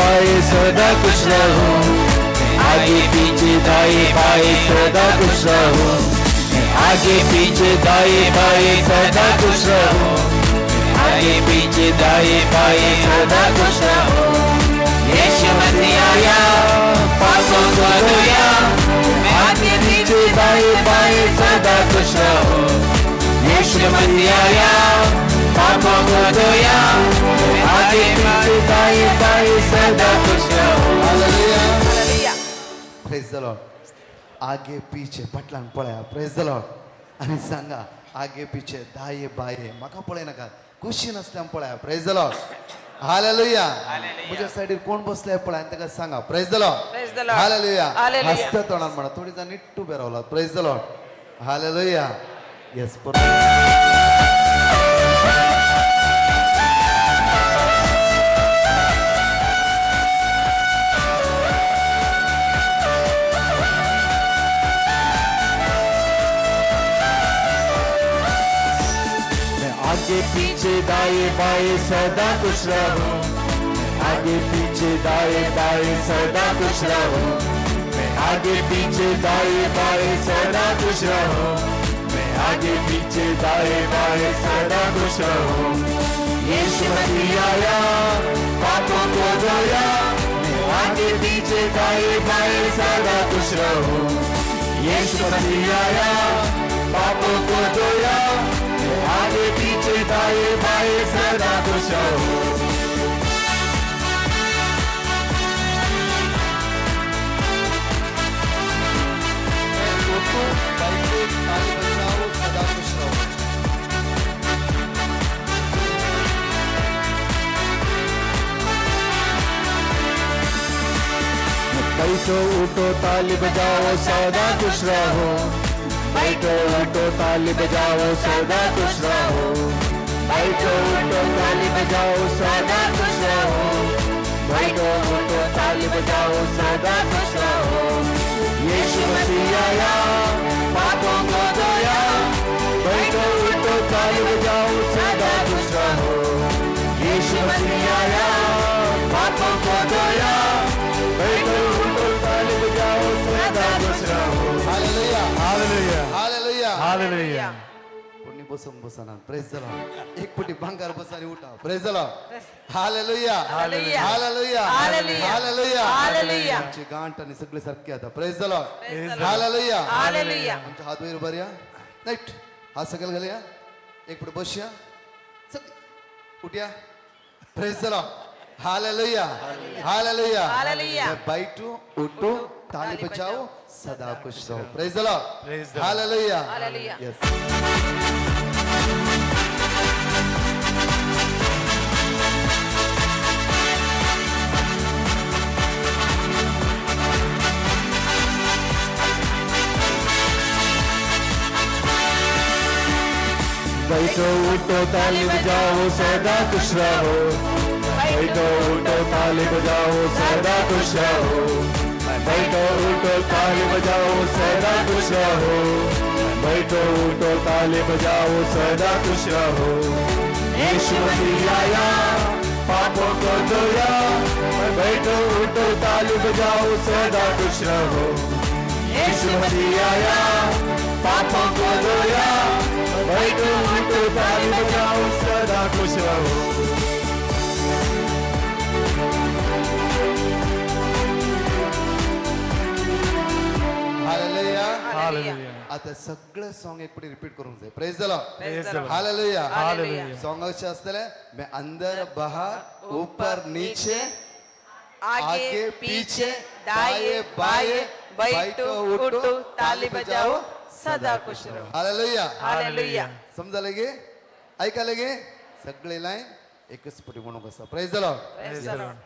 बाएं सदा खुश रहो। मैं आगे पीछे दाएं बाएं सदा खुश रहो। मैं आगे पीछे दाएं बाएं सदा खुश रहो। मैं आगे पीछे दाएं बाएं सदा खुश रहो। यीशु मसीह आया पापों को धोया, मैं आगे पीछे दाएं बाएं सदा खुश रहो। यीशु मसीह आया पापों को धोया, मैं आगे पीछे दाएं बाएं सदा खुश रहो। Hallelujah. Hallelujah. Praise the Lord. आगे पीछे फाटल्यान पळया. प्रेज the Lord. आनी सांगा आगे पीछे दाये बाये म्हाका पळयनाका, कुशीन आसल्यान पळया. Praise the Lord. Hallelujah. म्हज्या सायडीर कोण बसले पळय आनी ताका सांगा praise the Lord. Praise the Lord. Hallelujah. Hallelujah. हसत्या तोंडान म्हणा. थोडी जाण निट्टू उबे रावला. Praise the Lord. Hallelujah. Yes. मैं आगे पीछे दाएं बाएं सदा खुश रहूं। मैं आगे पीछे दाएं बाएं सदा खुश रहूं। मैं आगे पीछे दाएं बाएं सदा खुश रहूं। मैं आगे पीछे दाएं बाएं सदा खुश रहूं। यीशु मसीह आया पापों को धोया, मैं आगे पीछे दाएं बाएं सदा खुश रहूं। यीशु मसीह आया पापों को धोया, मैं आगे पीछे दाएं बाएं सदा खुश रहूं। उठो, बैठो, ताली बजाओ, सदा खुश रहो। बैठो उठो ताली बजाओ सदा खुश रहो। बैठो उठो ताली बजाओ सदा खुश रहो। बैठो उठो ताली बजाओ सदा खुश रहो। बैठो उठो ताली बजाओ सदा खुश रहो। यीशु मसीह आया पापों को धोया, बैठो उठो ताली बजाओ सदा खुश रहो। यीशु मसीह आया पापों को धोया, बैठो उठो ताली बजाओ सदा खुश रहो। Hallelujah. Hallelujah. Hallelujah. Hallelujah. कोणी बसून बसना. प्रेज the Lord. एक पुटी भांगार बसा आणि उठा. Praise the Lord. Hallelujah. Hallelujah. Hallelujah. Hallelujah. Hallelujah. Hallelujah. आमची गांठ आणि सगळे सारखे आता. Praise the Lord. Praise the Lord. Hallelujah. Hallelujah. आमच्या हात वयर उभारया. राईट. हात सकयल घालया. एक पुढे बसया. उठया. Praise the Lord. Hallelujah. Hallelujah. Hallelujah. बैठो उठो ताली बजाओ सदा खुश रहो. Praise the Lord. Praise the Lord. Hallelujah. Hallelujah. Yes. बैठो उठो ताली बजाओ सदा खुश रहो। बैठो उठो ताली बजाओ सदा खुश रहो। बैठो उठो ताली बजाओ सदा खुश रहो। बैठो उठो ताली बजाओ सदा खुश रहो। यीशु मसीह आया पापों को धोया, बैठो उठो ताली बजाओ सदा खुश रहो। यीशु मसीह आया पापों को धोया, बैठो उठो ताली बजाओ सदा खुश रहो। हालेलुया. हालेलुया. आता सगळे सॉन्ग एक पटी रिपीट करूंक जाय. Praise the Lord. Praise the Lord. Hallelujah. Hallelujah. Song अशें आसतलें, मैं अंदर बाहर ऊपर नीचे आगे पीछे दाएं बाएं बैठो उठो ताली बजाओ सदा खुश रहो. हालेलुया. हालेलुया. समजले गे? ऐकायला गे? सगळे लाईन एकच पटी म्हणूंक आसा. Praise the Lord. Praise the Lord.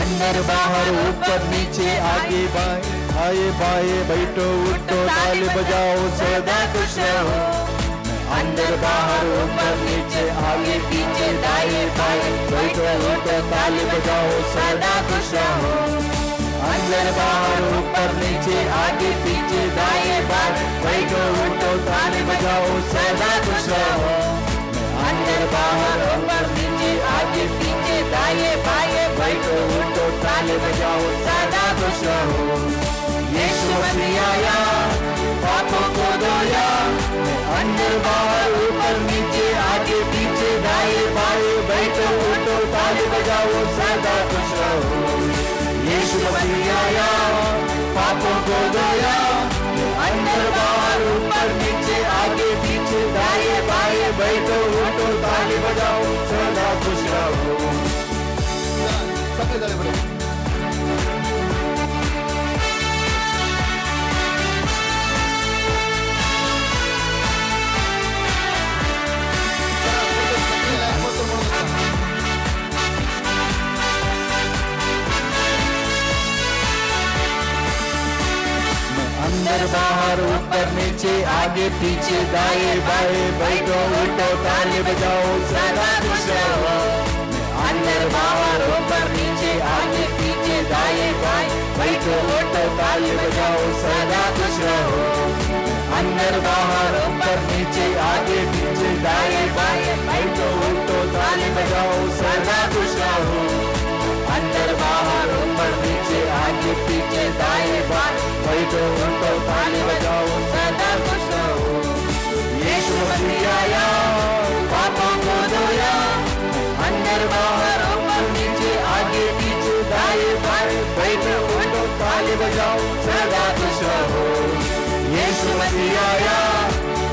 अंदर बाहर ऊपर नीचे आगे बाएं आए बाएं बैठो उठो ताली बजाओ सदा खुश रहो। अंदर बाहर ऊपर नीचे आगे पीछे दाएं बाएं बैठो उठो ताली बजाओ सदा खुश रहो। अंदर बाहर ऊपर नीचे आगे पीछे दाएं बाएं बैठो उठो ताली बजाओ सदा खुश रहो। अंदर बाहर ऊपर नीचे आगे पीछे दाएं बाएं बैठो उठो ताली बजाओ सदा खुश रहो। यीशु मसीह आया पापों को धोया, अंदर बाहर ऊपर नीचे आगे पीछे दाएं बाएं बैठो उठो ताली बजाओ सदा खुश रहो। यीशु मसीह आया पापों को धोया, अंदर बाहर ऊपर नीचे आगे पीछे दाएं बाएं बैठो उठो ताली बजाओ सदा खुश रहो। सगळे ताली बजाओ। अंदर बाहर ऊपर नीचे आगे पीछे दाएं बाएं बैठो उठो ताली बजाओ सदा खुश रहो। अंदर बाहर ऊपर नीचे आगे पीछे दाएं बाएं बैठो उठो ताली बजाओ सदा खुश रहो। अंदर बाहर ऊपर नीचे आगे पीछे दाएं बाएं बैठो उठो ताली बजाओ सदा खुश रहो। अंदर बाहर ऊपर नीचे आगे पीछे दाएं बाएं बैठो उठो ताली बजाओ सदा खुश रहो। यीशु मसीह आया पापों को धोया, अंदर बाहर ऊपर नीचे आगे पीछे दाएं बाएं बैठो उठो ताली बजाओ सदा खुश रहो। यीशु मसीह आया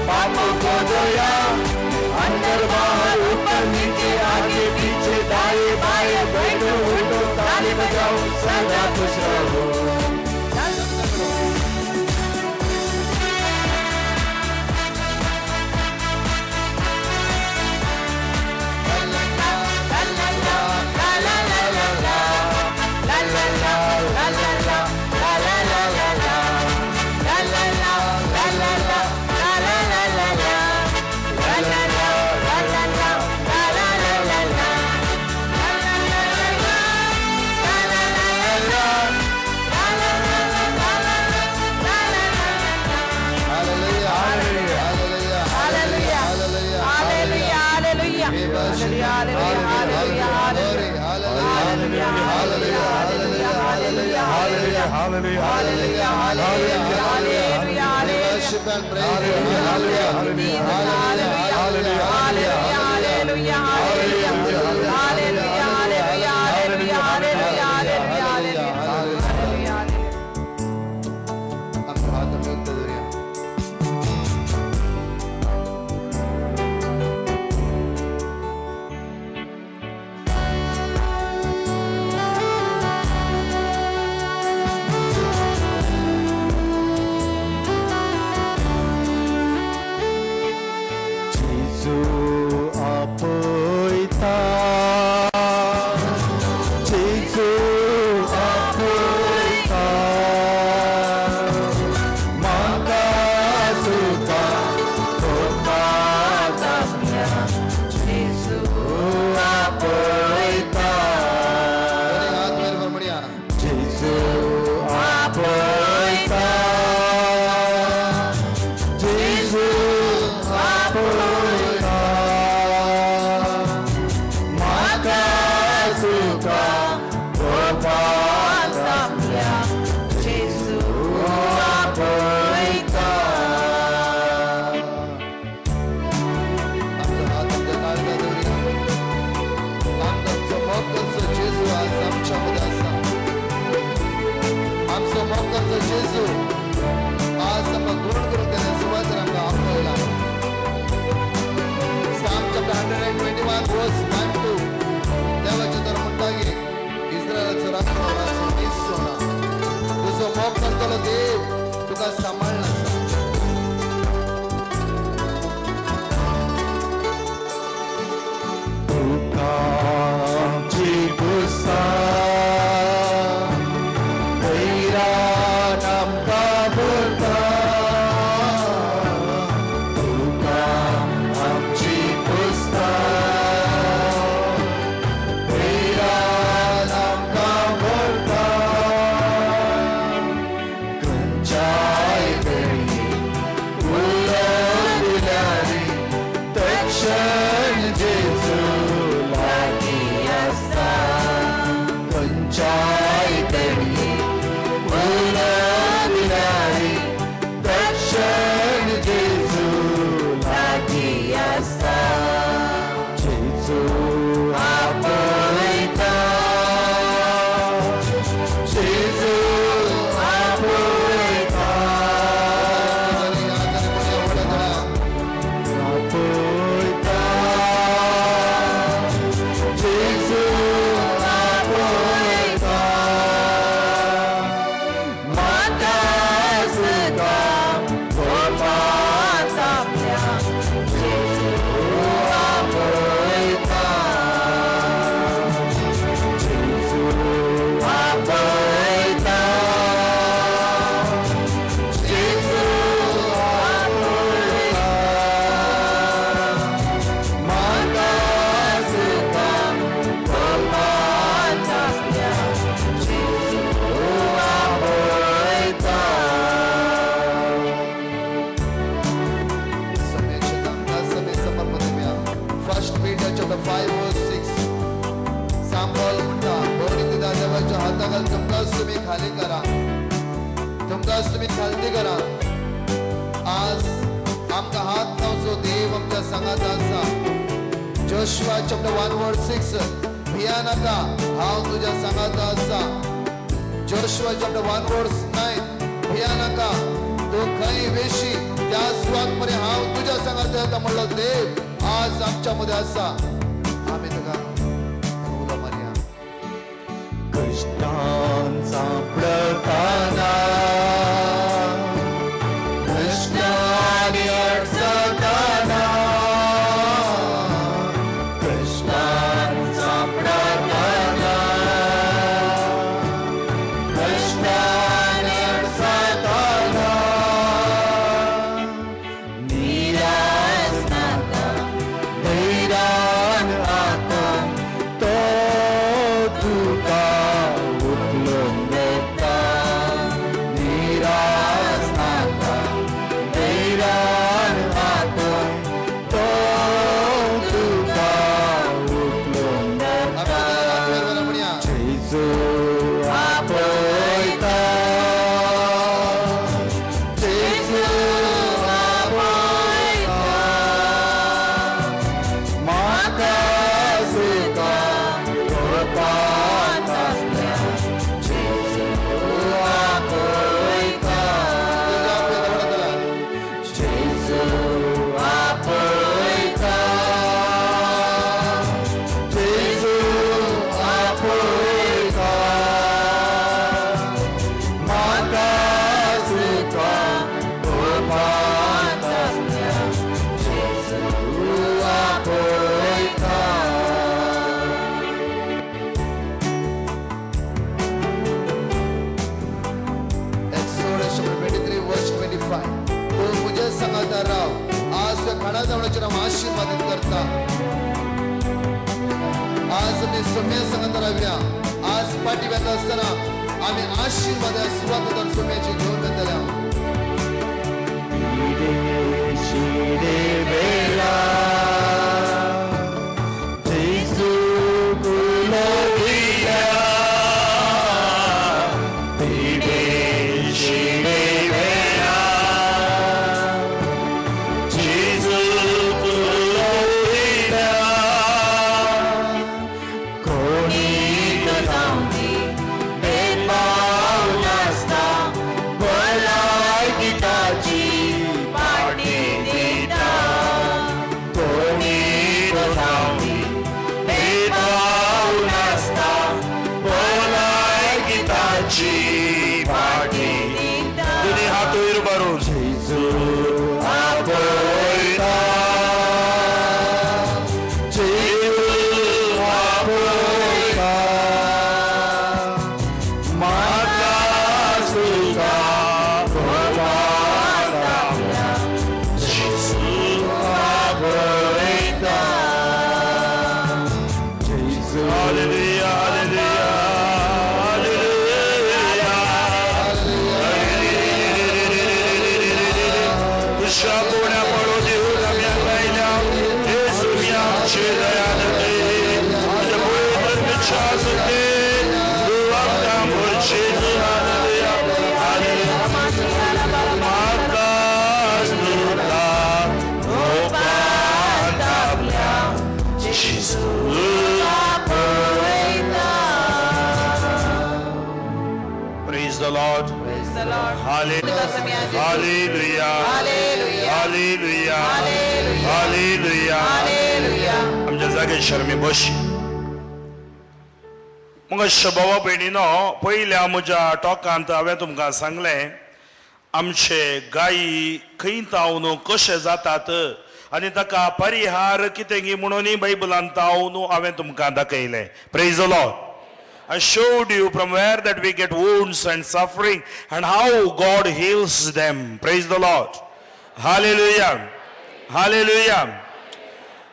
पापों को धोया, अंदर बाहर ऊपर नीचे आगे पीछे दाएं बाएं बैठो उठो ताली बजाओ सदा खुश रहो। खाली करा, तुमकां तुमी खालती करा. आज आमकां हात लावचो देव आमच्या सांगात आसा. जोशुआ चॅप्टर 1 verse 6, भिया नाका, हांव तुज्या सांगात आसा. जोशुआ चॅप्टर 1 verse 9, भिया नाका, तूं खंय वेशी त्या सुवात पर्यंत हांव तुज्या सांगात येता म्हणलो देव आज आमच्या मध्ये आसा. आमी ताका उलो मारया. कृष्णान सांपडताना, कृष्णान अडचताना, कृष्णान सांपडताना, कृष्णान अडचताना, निराश नाका, धैर्यान आता तो तुका उखलून घेता. निराश नाका, धैर्यान आता तो तुका उखलून घेता. जेजू आपयता, जेजू आपयता, म्हाका सुखा कळपाक आसल्या जेजू आपयता, जेजू आपयता, जेजू आपयता, म्हाका सुखा कळपाक आसल्या जेजू आपयता. Exodus chapter 23 verse 25, तूं म्हज्या सांगाता राव. आज तुवें खाणा जेवणाचेर हांव आशिर्वादीत करता. आज आमी सोम्या सांगाता रावया. आज पाटी वेता आसतना आमी आशिर्वादा सुवात सोम्याची घेवन वेतले. शिरे वेळा जेजू कुलोविया, पिडे शिरे वेळा जेजू कुलोविया, कोणीत जावंदी भेदभाव नासता, भलायकी ताची पाटी दिता. कोणीत जावंदी भेदभाव नासता, भलायकी ताची पाटी दिता. दोन्ही हात वयर मारून जेजू आपयता, जेजू आपयता, म्हाका सुखा कळपाक आसल्या जेजू आपयता, जेजू. Hallelujah, hallelujah, hallelujah. तुझ्या पुण्या पडो देऊन आम्ही आयल्या येशू आमचे दयानते, तुझ्या पवित्र आसते तू आमकां भरशी. Hallelujah, hallelujah. म्हाका सुखा कळपाक आसल्या जेजू Praise the Lord. Praise the Lord. Hallelujah. Hallelujah. Hallelujah. Hallelujah. Hallelujah. Hallelujah. Hallelujah. आमच्या जागेचेर मी बस. मग भावा भयणीनो, पयल्या म्हज्या टॉकांत हांवें तुमकां सांगलें आमचे गायी खंय तावन कशे जातात आनी ताका परिहार कितें म्हणून बायबलांत तावन हांवें तुमकां दाखयलें. Praise the Lord. I showed you from where that we get wounds and suffering and how God heals them. Praise the Lord. Hallelujah. Hallelujah.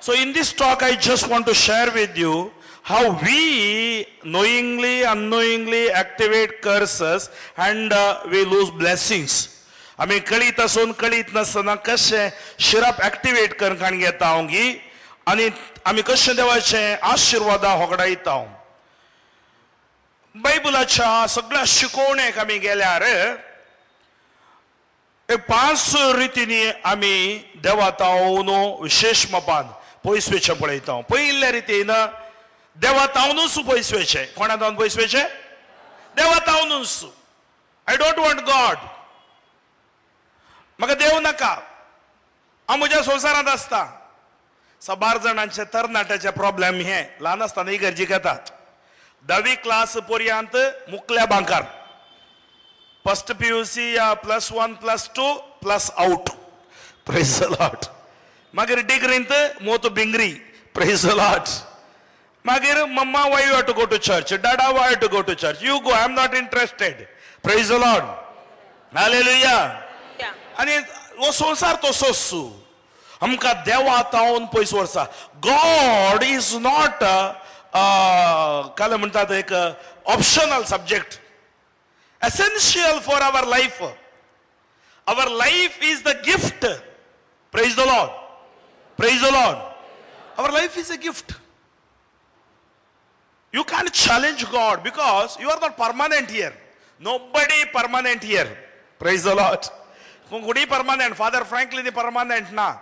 So in this talk, I just want to share with you how we knowingly, unknowingly activate curses and we lose blessings. आमी कळीत आसून कळीत नासतना कशें syrup activate करून घेता गी आनी आमी कशें देवाचें आशिर्वादा होगडायता. बायबलाच्या सगळ्या शिकवणेक आमी गेल्यार एक 5 रितींनी आमी देवा तावन विशेश मापान पयस वयचें पळयता. पयल्या रितीन देवा तावनूच पयस वयचें. कोणा तावन पयस वयचें? देवा तावनूच. I don't want God, म्हाका देव नाका, हांव म्हज्या संवसारांत आसता. साबार जाणांचे तरणाट्याचे प्रॉब्लेम हे ल्हान आसतना इगर्जीक येतात. 10वी क्लास पर्यंत मुकल्या बांकार, फर्स्ट PUC या +1 +2 + out. Praise the Lord. मागीर डिग्रींत मोत बिंगरी. Praise the Lord. मागीर mama why you have to go to church, dada why to go to church, you go, I am not interested. Praise the Lord. Hallelujah. आनी हो संवसार तसोच. आमकां देवा तावन पयस व्हरता. गॉड is not काय म्हणटात एक optional subject, essential for our life. Our life is the gift. Praise the Lord. Praise the Lord. Our life is a gift. You can't challenge God because you are not permanent here. Nobody permanent here. Praise the Lord. कोणी permanent, Father Franklin permanent ना.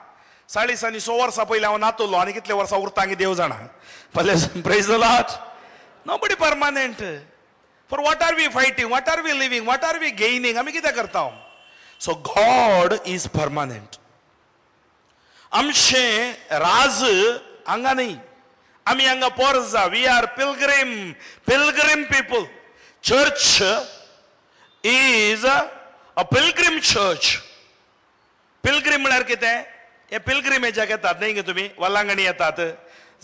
40 आनी 100 वर्सां पयलीं हांव नातुलो आनी कितले वर्सां उरता आनी देव जाणा. Praise the Lord. Nobody permanent. For what are we fighting? What are we living? What are we gaining? आमी कितें करता? So God is permanent. आमचें राज हांगा न्ही, आमी हांगा पोरजा. We are pilgrim, pilgrim people. Church is a pilgrim church. Pilgrim म्हळ्यार कितें? हे पिलग्रिमेजाक येतात न्ही गे तुमी, वलांगणी येतात.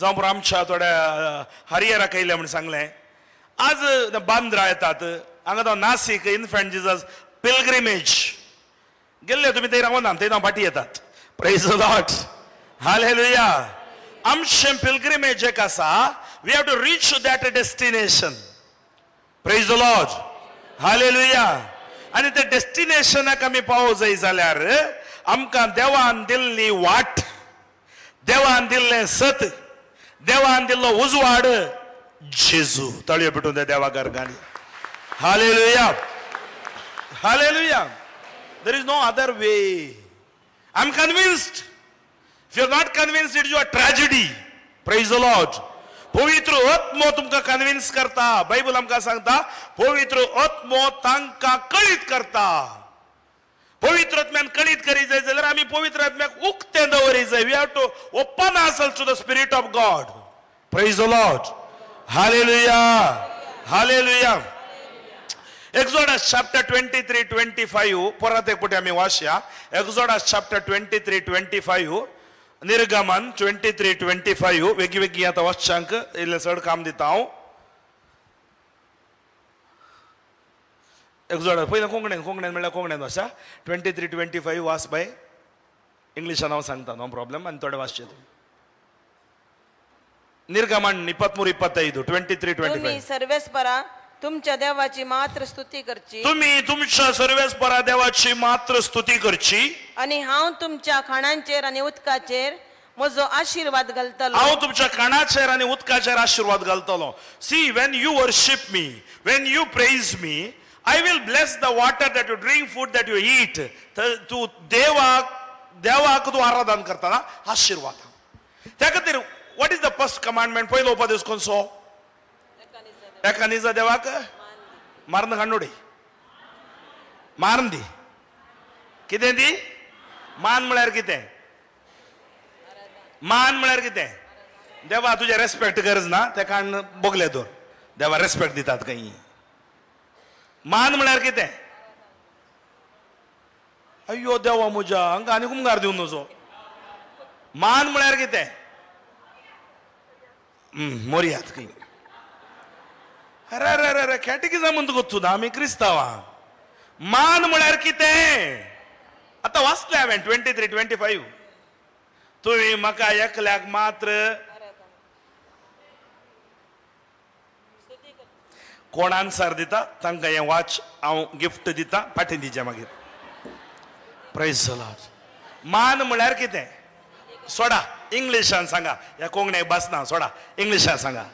जावं पुरो आमच्या थोड्या हरिहराक येयले म्हूण सांगलें. आज बांद्रा येतात, हांगा तो नासीक इन्फंट जिजस पिलग्रिमेज गेल्ले तुमी, थंय रावना, थंय फाटी येतात. Praise the Lord. Hallelujah. आमचें पिलग्रिमेज एक आसा, we have to reach that destination. Praise the Lord. Hallelujah. आनी त्या डेस्टिनेशनाक आमी पावो जाय जाल्यार आमकां देवान दिल्ली वाट, देवान दिल्लें सत, देवान दिल्लो उजवाड जेजू. ताळयो पेटून त्या देवा गारगाणी. Hallelujah. Hallelujah. There is no other way. I am convinced. If you are not convinced, it is your tragedy. Praise the Lord. पवित्र आत्मो तुमकां कन्विन्स करता. बायबल आमकां सांगता पवित्र आत्मो तांकां कळीत करता. पवित्र आत्म्यान कळीत करी जाय जाल्यार आमी पवित्र आत्म्याक उक्तें दवरी जाय. We have to open ourselves to the spirit of God. Praise the Lord. Hallelujah. Hallelujah. Exodus chapter 23:25 परत एक पटी आमी वाचया. Exodus chapter 23:25, निर्गमन 23:25. वेगळी वेगळी आतां वाचच्यांक इल्लें चड काम दिता हांव. एक्सोडस पयलें कोंकणीन, कोंकणीन म्हणल्यार कोंकणीन वाचा. 23:25 वाच बाय. इंग्लिशान हांव सांगता, नो प्रॉब्लम. आनी थोडे वाचचे तुमी. निर्गमन 23:25, 23:25. सर्वेस्परा तुमच्या देवाची मात्र स्तुती करची. तुम्ही तुमच्या सर्वेस्परा देवाची मात्र स्तुती करची. आणि हांव तुमच्या खाणांचेर आनी उदकाचेर म्हजो आशीर्वाद घालतलो. हांव तुमच्या खाणाचेर आनी उदकाचेर आशीर्वाद घालतलो. See, when you worship me, when you praise me, I will bless the water that you drink, food that you eat. तूं देवाक, देवाक तूं आराधन करतना आशीर्वाद. त्या खातीर what is the first commandment? पयलो उपदेश कोणसो? एका निजा देवाक मारन काडनुडी, मारन दी. कितें दी? मान म्हळ्यार कितें? मान म्हळ्यार कितें? देवा तुजें रेस्पेक्ट गरज ना, ते कारण बोगले दवर. देवा रेस्पेक्ट दितात खंय. मान म्हळ्यार कितें? अय्यो देवा म्हज्या, हांकां आनी कुमगार दिवन नजो. मान म्हळ्यार कितें? मोरयात खंय. अरे अरे अरे अरे, कॅटेकिजम म्हणटा गोत्तू आमी क्रिस्तांवां. मान म्हळ्यार कितें? आतां वाचलें हांवें 23:25. तुवें म्हाका एकल्याक मात्र कोण आन्सर दिता तांकां हें वाच हांव गिफ्ट दिता, फाटीं दिचें मागीर. Praise the Lord. मान म्हळ्यार कितें? सोडा, इंग्लिशान सांगा. ह्या कोंकण्याक बसना, सोडा, इंग्लिशान सांगा.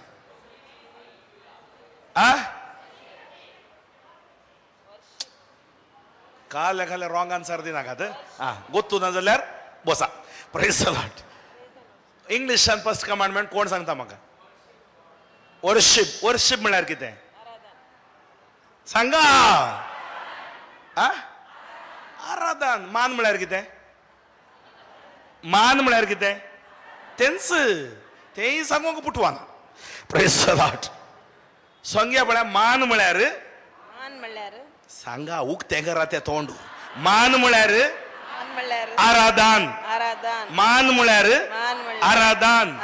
आ काल एखाले रॉंग आन्सर दिनाकात. आं, गोत्तू ना जाल्यार बसा. Praise the Lord. इंग्लिशान फर्स्ट कमांडमेंट कोण सांगता म्हाका? वर्शीप. वर्शीप म्हळ्यार कितें सांगा? आराधन. मान म्हळ्यार कितें? मान म्हळ्यार कितें? तेंच तेंय सांगूंक पुटवाना. Praise the Lord. सांगया पळया, मान म्हळ्यार, मान म्हळ्यार सांगा उक्तें करा तें तोंड. मान म्हळ्यार आराधन. मान म्हळ्यार आराधन.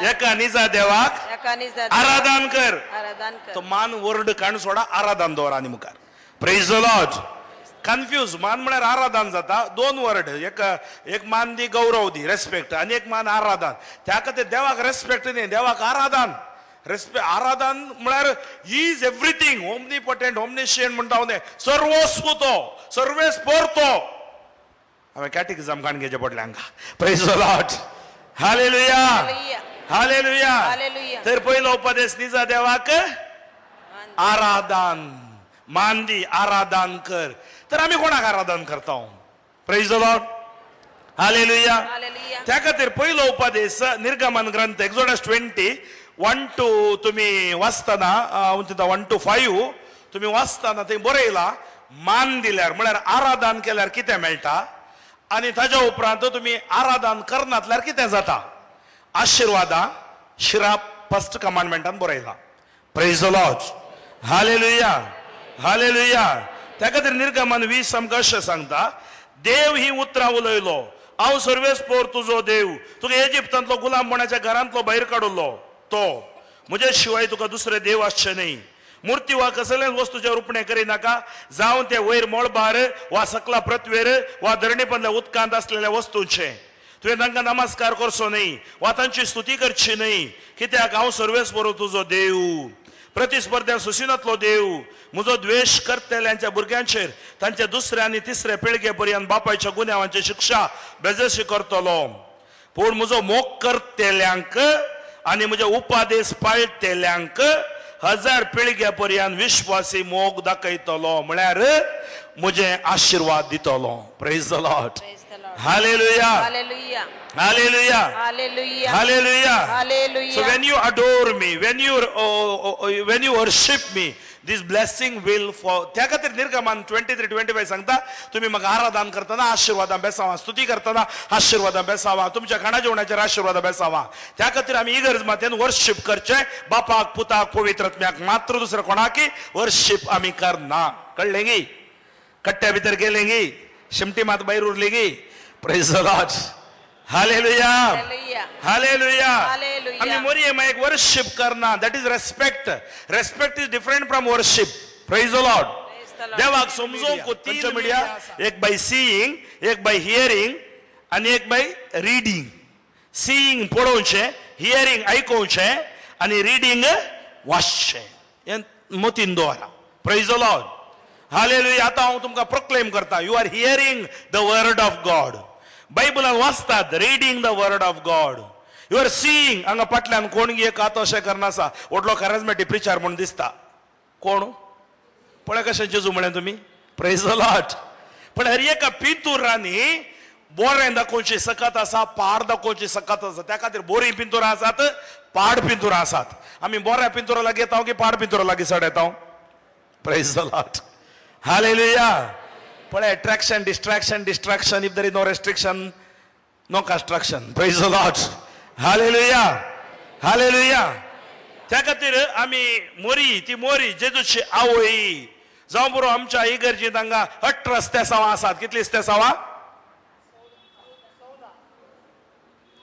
एका निजा देवाक आराधन कर. तो मान वर्ड काण सोडा, आराधन दवर आनी मुखार. Praise the Lord. Confuse. मान म्हळ्यार आराधन जाता. दोन वर्ड, एक एक मान दी गौरव दी रेस्पेक्ट, आनी एक मान आराधन. त्या खातीर देवाक रेस्पेक्ट न्ही, देवाक आराधन. रेस्पेक्ट आराधन म्हळ्यार he is everything, omnipotent, omniscient म्हणटा हांव, सर्वस्व तो, सर्वेस्पर तो. हांवें कॅटिकिजम काण घेवचें पडलें हांगा. Praise the Lord. Hallelujah, hallelujah. तर पयलो उपदेश निजा देवाक आराधन, मान दी, आराधन कर. तर आमी कोणाक आराधन करता? Praise the Lord. Hallelujah. त्या खातीर पयलो उपदेश निर्गमन ग्रंथ एक्सोडस 20:1-2 तुमी वाचतना, 1-5 तुमी वाचतना थंय बरयला, मान दिल्यार म्हळ्यार आराधन केल्यार कितें मेळटा, आनी ताज्या उपरांत तुमी आराधन करनातल्यार कितें जाता. आशिर्वादां शिराप फर्स्ट कमांडमेंटान बरयला. Praise the Lord. Hallelujah, hallelujah. त्या खातीर निर्गमन 20 आमकां अशें सांगता, देव ही उतरां उलयलो, हांव सर्वेस्पर तुजो देव, तुका इजिप्तांतलो गुलामपणाच्या घरांतलो भायर काडलो, तो म्हजे शिवाय तुका दुसरे देव आसचे न्ही. मूर्ती वा कसलेच वस्तूचें रुपणें करिनाका, जावं तें वयर मळबार वा सकला पृथ्वेर वा धरणीपंदल्या उदकांत आसलेल्या वस्तूंचें. तुवें तांकां नमस्कार करचो न्ही वा तांची स्तुती करची न्ही, कित्याक हांव सर्वेस्पर तुजो देव, प्रतिस्पर्ध्यां सुसिनातलो देव. म्हजो द्वेश करतल्यांच्या भुरग्यांचेर तांच्या दुसऱ्या आनी तिसऱ्या पिळगे पर्यंत बापायच्या गुन्यांवांची शिक्षा बेजशी करतलो. पूण म्हजो मोग करतल्यांक आनी म्हजे उपादेश पाळटल्यांक 1000 पिळग्या पर्यंत विश्वासी मोग दाखयतलो, म्हळ्यार म्हजे आशिर्वाद दितलो. Praise the Lord. Hallelujah, hallelujah, hallelujah. So when you adore me, when you worship me, this blessing will fall. त्या खातीर निर्गमन 23:25 सांगता, तुमी म्हाका आराधन करतना आशिर्वादां बेसावा, स्तुती करतना आशिर्वादां बेसावा, तुमच्या खाणा जेवणाचेर आशिर्वादां बेसावा. त्या खातीर आमी इगर्ज मातेन वर्शीप करचें, बापाक, पुताक, पवित्र आत्म्याक, मात्र दुसऱ्या कोणाकी वर्शीप आमी करना. कळ्ळें गी? कट्ट्या भितर गेलें गी, शिमटी मात भायर उरली गी. Praise the Lord. Hallelujah, hallelujah. आमी मोरये मायक वर्शीप करना, that is respect. Respect is different from worship. Praise the Lord. देवाक समजूंक तीन मिडिया, एक बाय सीइंग, एक बाय हियरींग आनी एक बाय रिडींग. सीइंग पळोवचें, हियरींग आयकोवचें आनी रिडींग वाचचें, हें मतीन दवरा. Praise the Lord. Hallelujah. आतां हांव तुमकां प्रोक्लेम करता, you are hearing the word of God. बायबलान वाचतात, reading the word of God. You are seeing. हांगा फाटल्यान कोण एक आतां अशें करना आसा, व्हडलो कॅरिज्मॅटीक प्रिचार म्हूण दिसता. कोण पळय कशें जेजू म्हळें तुमी. Praise the Lord. पण हर एका पिंतुरांनी बोरें दाखोवची सकत आसा, पाड दाखोवची सकत आसा. त्या खातीर बोरीं पिंतुरां आसात, पाड पिंतुरां आसात. आमी बोऱ्या पिंतुरा लागीं येता की पाड पिंतुरा लागीं चड येता? Praise the Lord. Hallelujah. पळय, attraction, distraction, distraction. If there is no restriction, no construction. Praise the Lord. Hallelujah, hallelujah. त्या खातीर आमी मोरी, ती मोरी जेजूची आवय जावं पुरो. आमच्या इगर्जींत हांगा 18 स्तेसांवां आसात. कितलीं स्तेसांवां?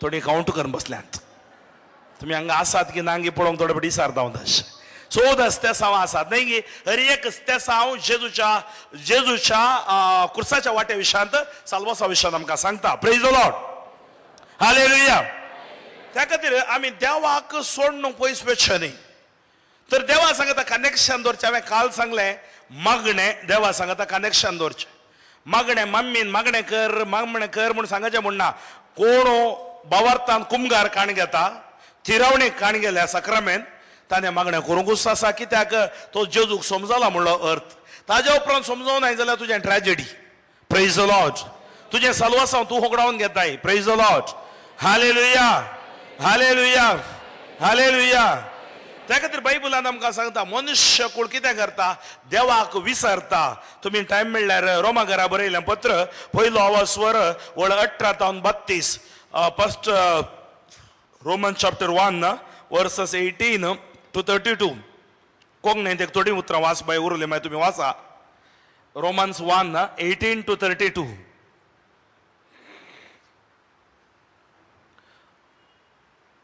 थोडीं कावंट करून बसल्यांत. तुमी हांगा आसात की ना पळोवंक थोडे फावटी विचारता हांव तशें. 14 स्तेसांवां आसात न्ही गी? हर एक स्तेसांव जेजूच्या जेजूच्या कुर्साच्या वाट्या विशयांत, साल्वासा विशयांत आमकां सांगता. Praise the Lord. Hallelujah. त्या खातीर आमी देवाक सोडून पयस वचचें न्ही. तर देवा सांगता कनेक्शन दवरचें. हांवें काल सांगलें, मागणें देवा सांगता कनेक्शन दवरचें. मागणें मम्मीन मागणें कर, मागणें कर म्हूण सांगचें म्हूण ना. कोण बावार्थान कुमगार काण घेता, थिरावणेक काण गेल्या साक्रामेंत, ताणें मागणें करूंकूच आसा. कित्याक तो जेजूक समजला म्हणलो अर्थ. ताज्या उपरांत समजूंक नाय जाल्यार तुजें ट्रॅजेडी. Praise the Lord. तुजें साल्वासांव तूं होगडावन घेताय. Praise the Lord. Hallelujah, hallelujah, hallelujah. त्या खातीर बायबलान आमकां सांगता मनुष्य कूळ कितें करता, देवाक विसरता. तुमी टायम मेळ्ळ्यार रोमा घरा बरयलें पत्र पयलो आवाज वळ 18 तावन 32, first Roman chapter 1 verses 18 to 32. कोंकणींत एक थोडीं उतरां वाच बाय उरली, मागीर तुमी वाचा. Romans 1 18 to 32.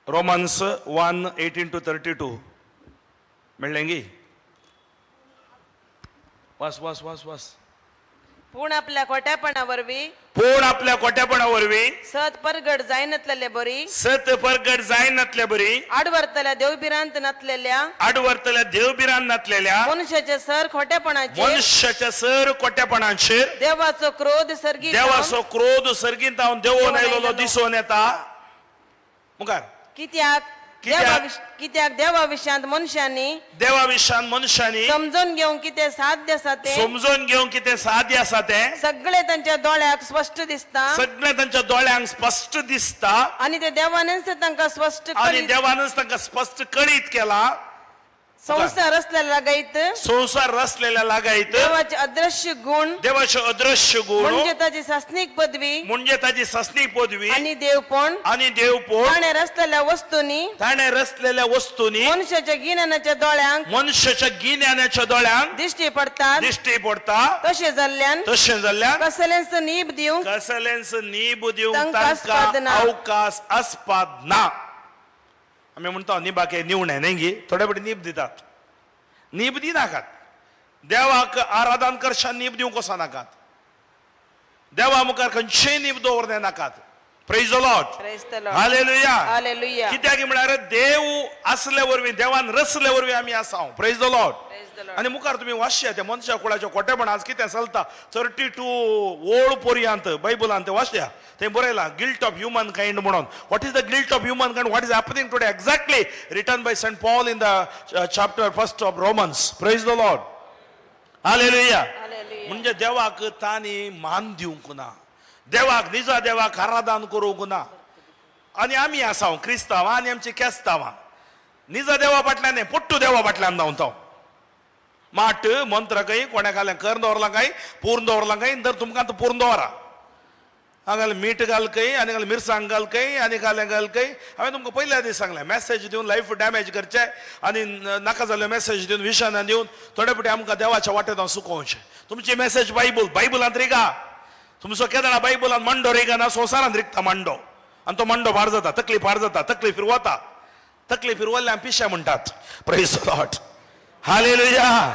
Romans 1 18 to 32 मेळ्ळें गी? वास वास वास वास. पूण आपल्या खोट्यापणा वरवीं, पूण आपल्या खोट्यापणा वरवीं सत परगट जायनातलेले बरी, सत परगट जायनातले बरी, आडवरतल्या देवभिरांत नातलेल्या, आडवरतल्या देवभिरांत नातलेल्या मनुष्याचे सर खोटेपणाचेर, मनुष्याच्या सर खोटेपणाचेर देवाचो क्रोध सर्गी, देवाचो क्रोध सर्गींत हांव देवोन आयलेलो दिसून येता. मुखार कित्याक कित्याक देवा विशांत मनशांनी, देवा विशांत मनशांनी समजून घेवंक कितें साध्य आसा तें, समजून घेवंक कितें साध्य आसा तें सगळे तांच्या दोळ्यांक स्पश्ट दिसता, सगळे तांच्या दोळ्यांक स्पश्ट दिसता, आनी ते देवानच तांकां स्पश्ट, आनी देवानच तांकां स्पश्ट कळीत केला. संवसार रचलेल्या लागायत, संवसार रचलेल्या लागायत, देवाचे अदृश्य गुण, देवाचे अदृश्य गुण म्हणजे ताची सासणीक पदवी, म्हणजे ताची सासणीक पदवी आनी देवपण, आनी देवपण ताणें रचलेल्या वस्तूंनी, ताणें रचलेल्या वस्तूंनी मनशाच्या गिन्यानाच्या दोळ्यांक, मनशाच्या गिन्यानाच्या दोळ्यांक दिश्टी पडटा, दिश्टी पडटा. तशें जाल्ल्यान, तशें जाल्ल्यान कसलेंच नीब दिवंक, कसलेंच नीब दिवंक तांकां अवकाश आस्पाद ना. आमी म्हणटा निबाक हे निवणे न्ही गी, थोडे फावटी नीब दितात, नीब दिनाकात. देवाक आराधन करशान नीब दिवंक वचनाकात, देवा मुखार खंयचेय नीब दवरने नाकात. Praise the Lord. Hallelujah, hallelujah. कित्याक म्हळ्यार देव आसले वरवीं, देवान रचले वरवीं आमी आसा. Praise the Lord. आनी मुखार तुमी वाचया ते मनशा कुळाच्या खोटेपण आज कितें चलता 32 ओळ पर्यंत बायबलान ते वाचया. थंय बरयलां गिल्ट ऑफ ह्युमन काइंड म्हणून. What is the guilt of human kind, what is happening today exactly written by Saint Paul in the chapter 1 of Romans. Praise the Lord. Hallelujah. म्हणजे देवाक तांणी मान दिवंक ना, देवाक निजा देवाक आराधन करूंक ना. आनी आमी आसा क्रिस्तांवां आनी आमची केस्तांवां निजा देवा फाटल्यान न्ही, पोट्टू देवा फाटल्यान धांवता. माट मंत्र खंय कोणा घालें कर दवरलां काय पूर्ण दवरलां काय, तर तुमकां आतां पूर्ण दवरा. हांगा मीठ घाल खंय, आनी घाल मिरसांग घाल खंय, आनी घालें घाल खंय. हांवें तुमकां पयल्या दीस सांगलें मॅसेज दिवन लायफ डॅमेज करचें आनी नाका जाल्ल्यो मॅसेज दिवन विशनां दिवन थोडे फावटी आमकां देवाच्या वाटेत हांव सुकोवचें. तुमची मॅसेज बायबल, बायबलांत रिगा. तुमचो केदळा बायबलांत मांडो रिगाना, संवसारांत रिगता मांडो, आनी तो मांडो भार जाता, तकली भार जाता, तकली फिरवता. तकली फिरवल्ल्यान पिशे म्हणटात. Praise the Lord. Hallelujah,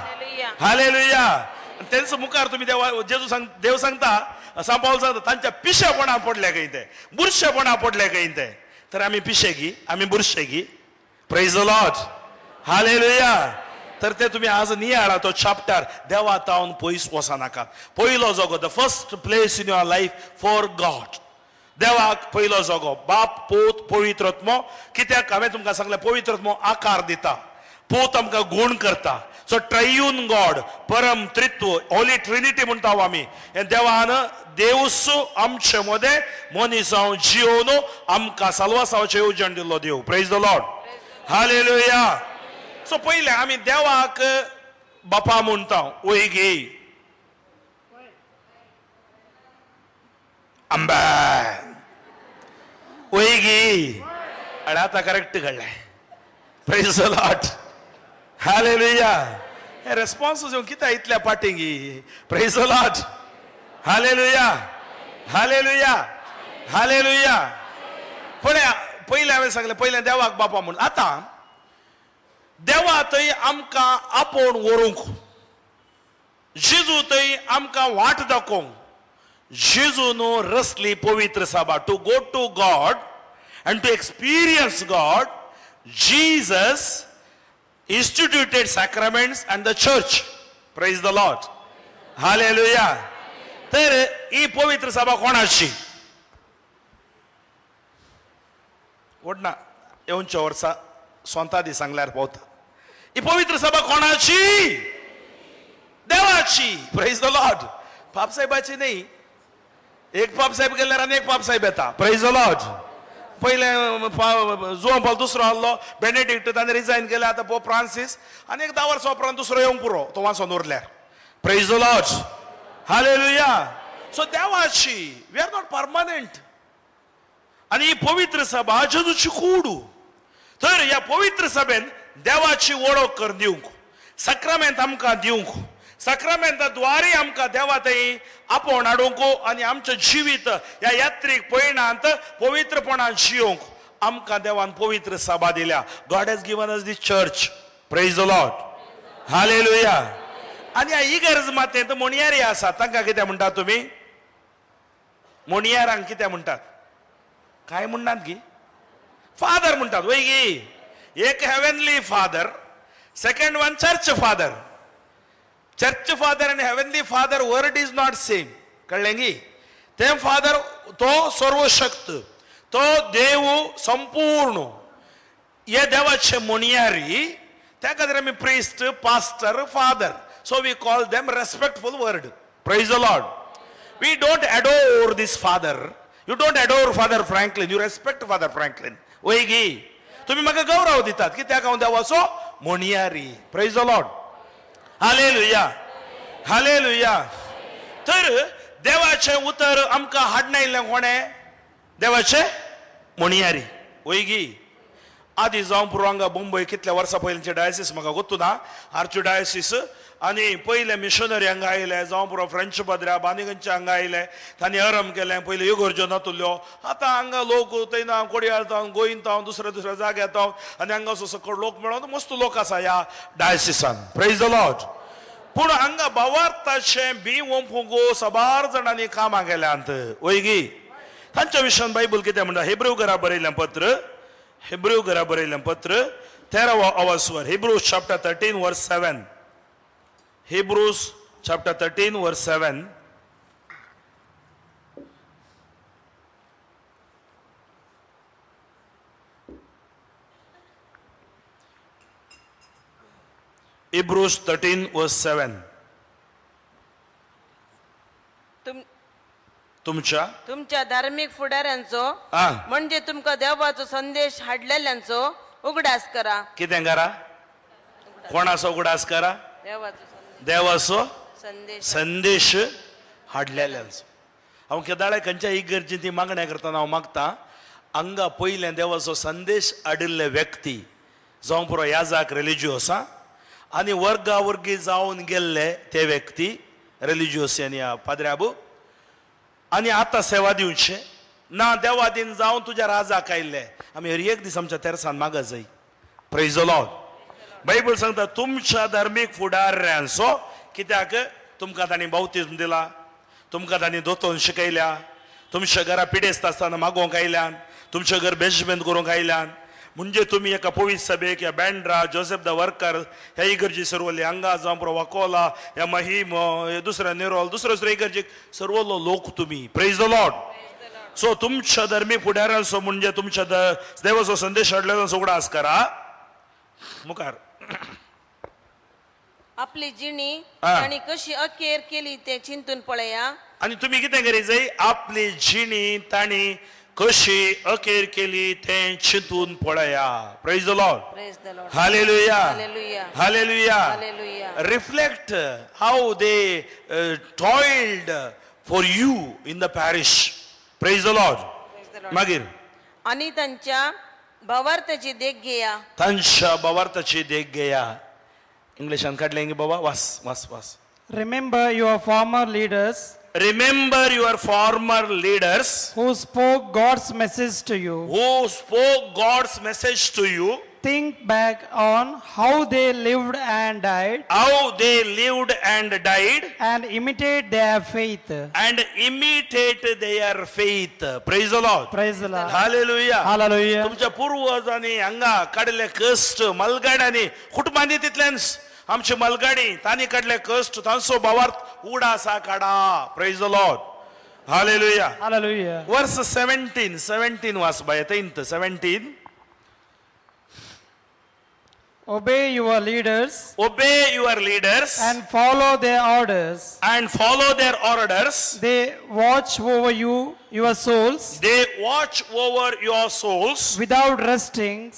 hallelujah. तेंच मुखार तुमी देवा जेजू सांग, देव सांगता, सांपावल सांगता तांच्या पिशेपणा पडले खंय ते, बुरशेपणा पडले खंय ते. तर आमी पिशे गी, आमी बुरशे गी. Praise the Lord. Hallelujah. तर ते तुमी आज नियाळा तो चॅप्टर, देवा तावन पयस वचनाकात. पयलो जागो, the first place in your life for God. देवाक पयलो जागो, बाप पूत पवित्र आत्मो. कित्याक हांवें तुमकां सांगलें पवित्र आत्मो आकार दिता, पूत आमकां गूण करता. सो ट्रायून गॉड, परम त्रित्व, होली ट्रिनिटी म्हणटा आमी. हे देवान देवूस आमचे मदें मनीस जावन जियोन आमकां साल्वासांवाचें येवजण दिल्लो देव. Praise the Lord. Hallelujah. So पयलें आमी देवाक बापा म्हणटा, वय गे आंबा वय गे. आनी आतां करेक्ट कळ्ळें. Praise the Lord. Hallelujah. हे रेस्पॉन्स येवन कित्याक इतल्या पाटींगी. Praise the Lord. Hallelujah, hallelujah, hallelujah. पळय पयलें हांवें सांगलें पयलें देवाक बापा म्हूण. आतां देवा थंय आमकां आपोवन व्हरूंक, जेजू थंय आमकां वाट दाखोवंक, जेजून रचली पवित्र सभा. To go to God and to experience God, Jesus instituted sacraments and the church. Praise the Lord. Hallelujah. तर ही पवित्र सभा कोणाची? वडना येवच्या वर्सा स्वता दी सांगल्यार पावता. ही पवित्र सभा कोणाची? देवाची. Praise the Lord. बापसाहेबाची न्ही, एक पाप साहेब गेल्यार आनी एक पाप साहेब येता. Praise the Lord. पयले जुवां पावल दुसरो आहलो बेनेडिक्ट, ताणें रिजायन केलें. आतां पोप फ्रांसीस आनी एक 10 वर्सां उपरांत दुसरो येवंक पुरो, तो वाचोन उरल्यार. Praise the Lord. Hallelujah. So देवाची we are not permanent. आनी ही पवित्र सभा जेजूची कूड. तर ह्या पवित्र सभेन देवाची वळख कर दिवंक, साक्रामेंत आमकां दिवंक, साक्रामेंता द्वारे आमकां देवा थंय आपोवन हाडूंक आनी आमचें जिवीत ह्या यात्रीक पयणांत पवित्रपणान जियोवंक आमकां देवान पवित्र सभा दिल्या. God has given us the church. Praise the Lord. Hallelujah. आनी ह्या इगर्ज मातेंत मोणयारी आसा, तांकां कितें म्हणटात तुमी? मोणयारांक कितें म्हणटात? काय म्हणटात गी? फादर म्हणटात वय गी. एक heavenly father, second one church father. Church father आनी heavenly father word is not same. कळ्ळें गी? ते फादर तो सर्वशक्त, तो देव संपूर्ण. हे देवाचे मोणयारी, त्या खातीर आमी priest, pastor, father. So we call them respectful word. Praise the Lord. We don't adore this father. You don't adore Father Franklin, you respect Father Franklin. वय गी? तुमी म्हाका गौरव दितात कित्याक हांव देवाचो मोणयारी. Praise the Lord. Hallelujah. Hallelujah. तर देवाचें उतर आमकां हाडना कोणें? देवाचें मोणयारी. वय गी? आदी जावं पुरो हांगा मुंबय कितल्या वर्सां पयलींचे डायसिस म्हाका गोत्तू ना, आर्च डायसिस. आनी पयले मिशनरी हांगा आयले, जावं पुरो फ्रेंच पाद्र्या बानिगंचे हांगा आयले, तांणी अरम केलें. पयलीं इगर्ज्यो नातुल्ल्यो, आतां हांगा लोक थंय कोडयाळ तावन, गोंयन तावन, दुसऱ्या दुसऱ्या जाग्यार तावन, आनी हांगा असो सकळ लोक मेळोन मस्त लोक आसा ह्या डायसिसान. Praise the Lord. पूण हांगा भावार्थाचें बी ओंपूंक साबार जाणांनी कामां केल्यांत. वय गी? तांच्या विशयान बायबल कितें म्हणटा? हेब्रू घरा बरयलें पत्र, हेब्रू घरा बरयलें पत्र 13वो अवस्वर, Hebrews chapter 13 verse 7. Hebrews chapter 13 verse 7. Hebrews 13 verse 7. तुमच्या तुमच्या धार्मिक फुडाऱ्यांचो, म्हणजे तुमकां देवाचो संदेश हाडलेल्यांचो उगडास करा. कितें करा? कोणाचो उगडास करा? देवाचो संदेश हाडलेल्यांचो. हांव केदाळे खंयच्या इगर्जीन ती मागण्या करतना हांव मागता, हांगा पयलें देवाचो संदेश हाडिल्ले व्यक्ती जावं पुरो याजाक रिलिजियोस आनी वर्गा वर्गी जावन गेल्ले ते व्यक्ती रिलिजियोस आनी पाद्र्याबू, आनी आतां सेवा दिवचे ना देवा दिन जावन तुज्या राजाक आयिल्ले. आमी हर एक दीस आमच्या तेरसान मागा जाय. Praise the Lord. Bible सांगता तुमच्या धार्मीक फुडाऱ्यांचो, कित्याक तुमकां तांणी बावतिज्म दिला, तुमकां तांणी दोतोन शिकयल्या, तुमच्या घरा पिडेस्त आसतना मागोवंक आयल्यान, तुमचें घर बेजमेंट करूंक आयल्यान, म्हणजे तुमी एका पवित्र सभेक ह्या बँड्रा जोसेफ the worker ह्या इगर्जी सर्वली हांगा जावं पुरो वाकोला ह्या महिम दुसऱ्या निरोल दुसऱ्या दुसऱ्या इगर्जीक सर्वलो लोक तुमी. Praise the Lord. सो तुमच्या धर्मीक फुडाऱ्यांचो म्हणजे तुमच्या देवाचो संदेश हाडलेलो उगडास करा. मुखार आपली जिणी आनी कशी अखेर केली ते चिंतून पळया. आनी तुमी कितें करी जाय? आपली जिणी तांणी कशी अखेर केली तें चिंतून पळया. Praise the Lord. Praise the Lord. Hallelujah. Hallelujah. Hallelujah. Hallelujah. Reflect how they toiled for you in the parish. Praise the Lord. मागीर आनी तांच्या भावार्थाची देख घेया. तांच्या भावार्थाची देख घेया. इंग्लिशान काडलें की बाबा? वास वास वास. Remember your former leaders. Remember your former leaders who spoke God's message to you. Who spoke God's message to you. Think back on how they lived and died. How they lived and died. And imitate their faith. And imitate their faith. Praise the Lord. Praise the Lord. Hallelujah. Hallelujah. तुमच्या पूर्वजांनी हांगा काडले कश्ट, मलगाड्यांनी, कुटुंबांनी तितल्यान आमची मलगाडी तांणी काडले कश्ट, तांचो भावार्थ उडासा काडा. Praise the Lord. Hallelujah. Hallelujah. Verse 17 वाच बाय, 17. Obey your leaders. Obey your leaders. And follow their orders. And follow their orders. They watch over you, your souls. They watch over your souls. Without resting.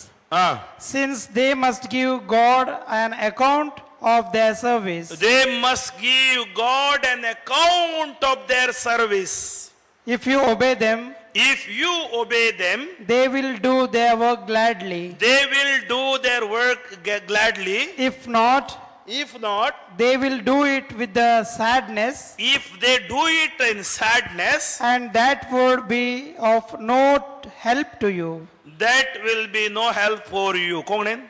Since they must give God an account of their service. They must give God an account of their service. If you obey them. If you obey them, they will do their work gladly. They will do their work gladly. If not, if not, they will do it with the sadness. If they do it in sadness, and that would be of no help to you. That will be no help for you. कोणेन?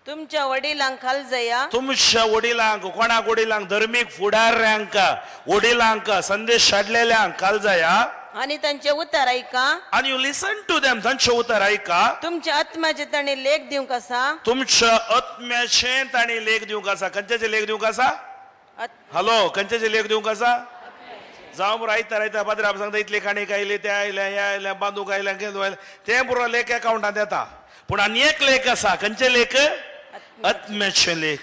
तुमच्या वडिलांक खाल जया. तुमच्या वडिलांक, कोणाक वडिलांक? धर्मीक फुडाऱ्यांक, वडिलांक, संदेश हाडलेल्यांक खाल जाया. आनी तांचे उतर ऐका. And you listen to them, तांचे उतर ऐका. तुमच्या आत्म्याचे तांणी लेख दिवंक आसा. तुमच्या आत्म्याचे तांणी लेख दिवंक आसा. खंयच्याचे लेख दिवंक आसा? हॅलो, खंयच्याचे लेख दिवंक आसा? जावं पुरो आयता आयता पाद्राब सांगता इतले काणी आयले, ते आयले, हे आयले, बांदूक आयले, केदो आयले, तें पुरो लेख एकावंटांत येता. पूण आनी एक लेख आसा. खंयचे लेख? आत्म्याचे लेख.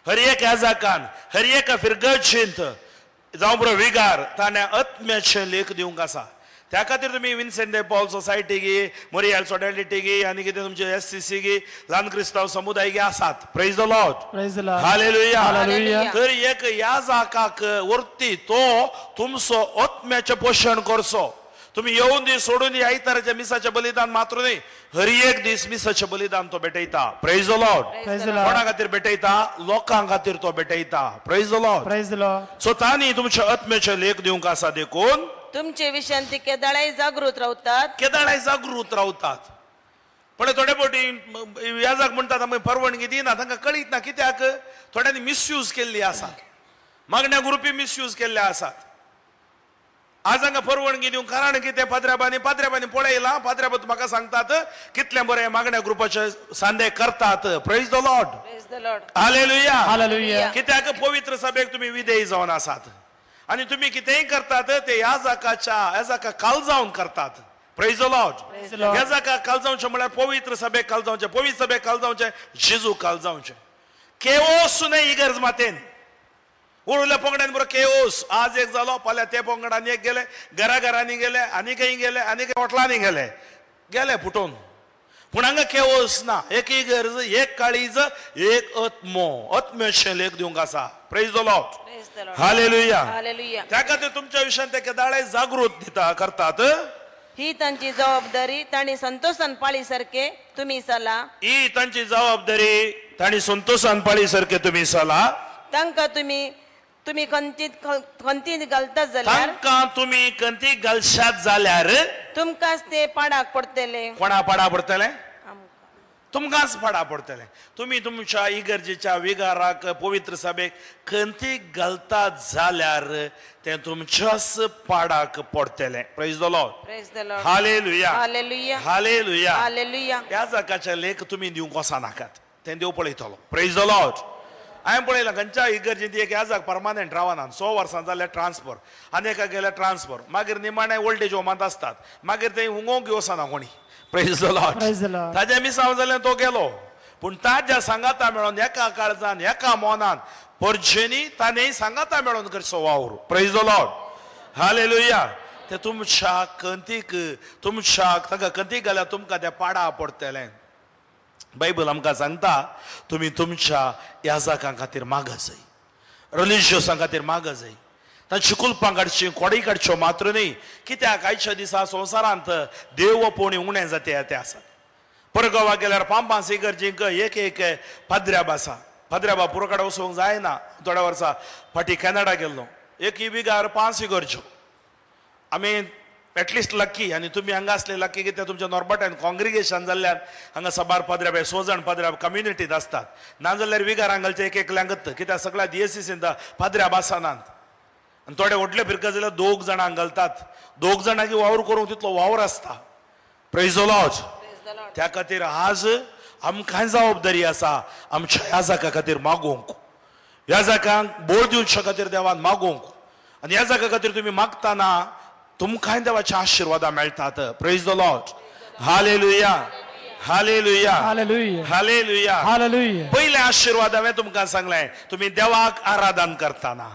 हर एक याजाकान, हर एका फिरगर्जींत जावं पुरो विगार ताणें आत्म्याचे लेख दिवंक आसा. त्या खातीर तुमी विन्सेंट दे पॉल सोसायटीगी, मोरियल सोडॅलिटीगी आनी कितें तुमचे एस सी सी गी, ल्हान क्रिस्तांव समुदायगी आसात. Praise the Lord. Praise the Lord. Hallelujah. Hallelujah. तर एक याजाकाक वरती तो तुमचो आत्म्याचें पोशण करचो. तुमी येवन दी सोडून दी आयताराच्या मिसाचें बलिदान मात्र न्हय, हर एक दीस मिसाचें बलिदान तो भेटयता. Praise the Lord. Praise the Lord. कोणा खातीर भेटयता? लोकां खातीर तो भेटयता. Praise the Lord. Praise the Lord. So तांणी तुमच्या आत्म्याचें लेख दिवंक आसा. देखून तुमचे विशयान ते केदाळाय जागृत रावतात. केदाळाय जागृत रावतात. पण थोडे फावटी याजाक म्हणटात आमी परवानगी दिना, तांकां कळीत ना कित्याक थोड्यांनी मिसयूज केल्ली आसा. मागण्या ग्रुपी मिसयूज केल्ले आसात. आज हांगा परवानगी दिवंक कारण कितें? पाद्र्याबांनी पाद्र्याबांनी पळयलां, पाद्र्याबा म्हाका सांगतात कितलें बरें मागण्या ग्रुपाचे सांदे करतात. Praise the Lord. Praise the Lord. Hallelujah. Hallelujah. कित्याक पवित्र सभेक तुमी विधेयी जावन आसात आनी तुमी कितेंय करतात ते ह्या जाका काल जावन करतात. Praise the Lord. ह्या जाका काल जावचें म्हळ्यार पवित्र सभेक काल जावचें, पवित्र सभेक काल जावचें, जेजू काल जावचें. केओस न्हय इगर्ज मातेन. उरल्या पंगडान बरो केओस. आज एक जालो, फाल्यां ते पंगडान एक गेले, घरा घरांनी गेले, आनी खंय गेले, आनी खंय हॉटलांनी गेले, गेले फुटोवन. पूण हांगा केओस ना. एक इगर्ज, एक काळीज, एक आत्मो. आत्म्याचें लेख दिवंक आसा. Praise the Lord. Hallelujah. Hallelujah. त्या खातीर तुमच्या विशयान ते केदाळे जागृत दिता करतात. ही तांची जबाबदारी तांणी संतोषान पाळी सारके तुमी चला. ही तांची जबाबदारी तांणी संतोषान पाळी सारके तुमी चला. तांकां तुमी तुमी खंतीत घालतात जाल्यार, तांकां तुमी खंतीत घालशात जाल्यार तुमकांच ते पाडाक पडटले. कोणा पाडा पडटले? तुमकांच पाडा पडटले. तुमी तुमच्या इगर्जेच्या विगाराक, पवित्र सभेक खंतीक घालतात जाल्यार तें तुमच्याच पाडाक पडटलें. Praise the Lord. Praise the Lord. Hallelujah. Hallelujah. Hallelujah. Hallelujah. ह्या जाकाचे लेख तुमी दिवंक वचनाकात, तें देव पळयतलो. Praise the Lord. हांवें पळयलां खंयच्या इगर्जेंत एक याजाक परमानंट रावना, 100 वर्सां जाल्यार ट्रान्सफर, आनी एका गेल्यार ट्रान्सफर, मागीर निमाणें ओल्ड एज होमांत आसतात, मागीर ते हुंगोवंक वचना कोणी. Praise the Lord. ताज्या मिसांव जाल्यार तो गेलो, पूण ताज्या सांगाता मेळोन एका काळजान, एका मोनान पर्जेनी ताणें सांगाता मेळोन करचो वावर. Praise the Lord. Hallelujah. ते तुमच्या कंतीक, तुमच्या तांकां कंतीक घाल्यार तुमकां तें पाडा पडटलें. बायबल आमकां सांगता तुमी तुमच्या याजाकां खातीर मागा जाय, रिलिजियसां खातीर मागा जाय, तांची कुलपां काडची, कोडी काडच्यो मात्र न्हय. कित्याक आयच्या दिसा संवसारांत देव पोणी उणें जाता ते आसात. परगांवा गेल्यार पांच इगर्जींक एक एक पाद्र्याब आसा. पाद्र्याबा पुरो कडेन वचूंक जायना. थोड्या वर्सां फाटीं कॅनडा गेल्लो, एक विगार 5 इगर्ज्यो. आमी एटलिस्ट लकी, आनी तुमी हांगा आसले लकी कित्याक तुमच्या नॉर्बटान कॉंग्रिगेशन जाल्ल्यान हांगा साबार पाद्र्याब, 6 जाण पाद्र्याब कम्युनिटींत आसतात. नाजाल्यार विगारांक घालचे एक एकल्यांकच, कित्याक सगळ्या डीएससीसींत पाद्र्याब आसनात. आनी थोडे व्हडले फिरका जाल्यार 2 जाणांक घालतात. 2 जाणांक वावर करूंक तितलो वावर आसता. Praise the Lord. त्या खातीर आज आमकां जबाबदारी आसा आमच्या ह्या जाका खातीर मागूंक, ह्या जाकांक बोळ दिवच्या खातीर देवान मागूंक. आनी ह्या जाका खातीर तुमी मागतना तुमकांय देवाच्या आशिर्वादां मेळटात. Praise the Lord. Hallelujah. Hallelujah. Hallelujah. Hallelujah. Hallelujah. पयले आशिर्वाद हांवें तुमकां सांगलें, तुमी देवाक आराधन करतना.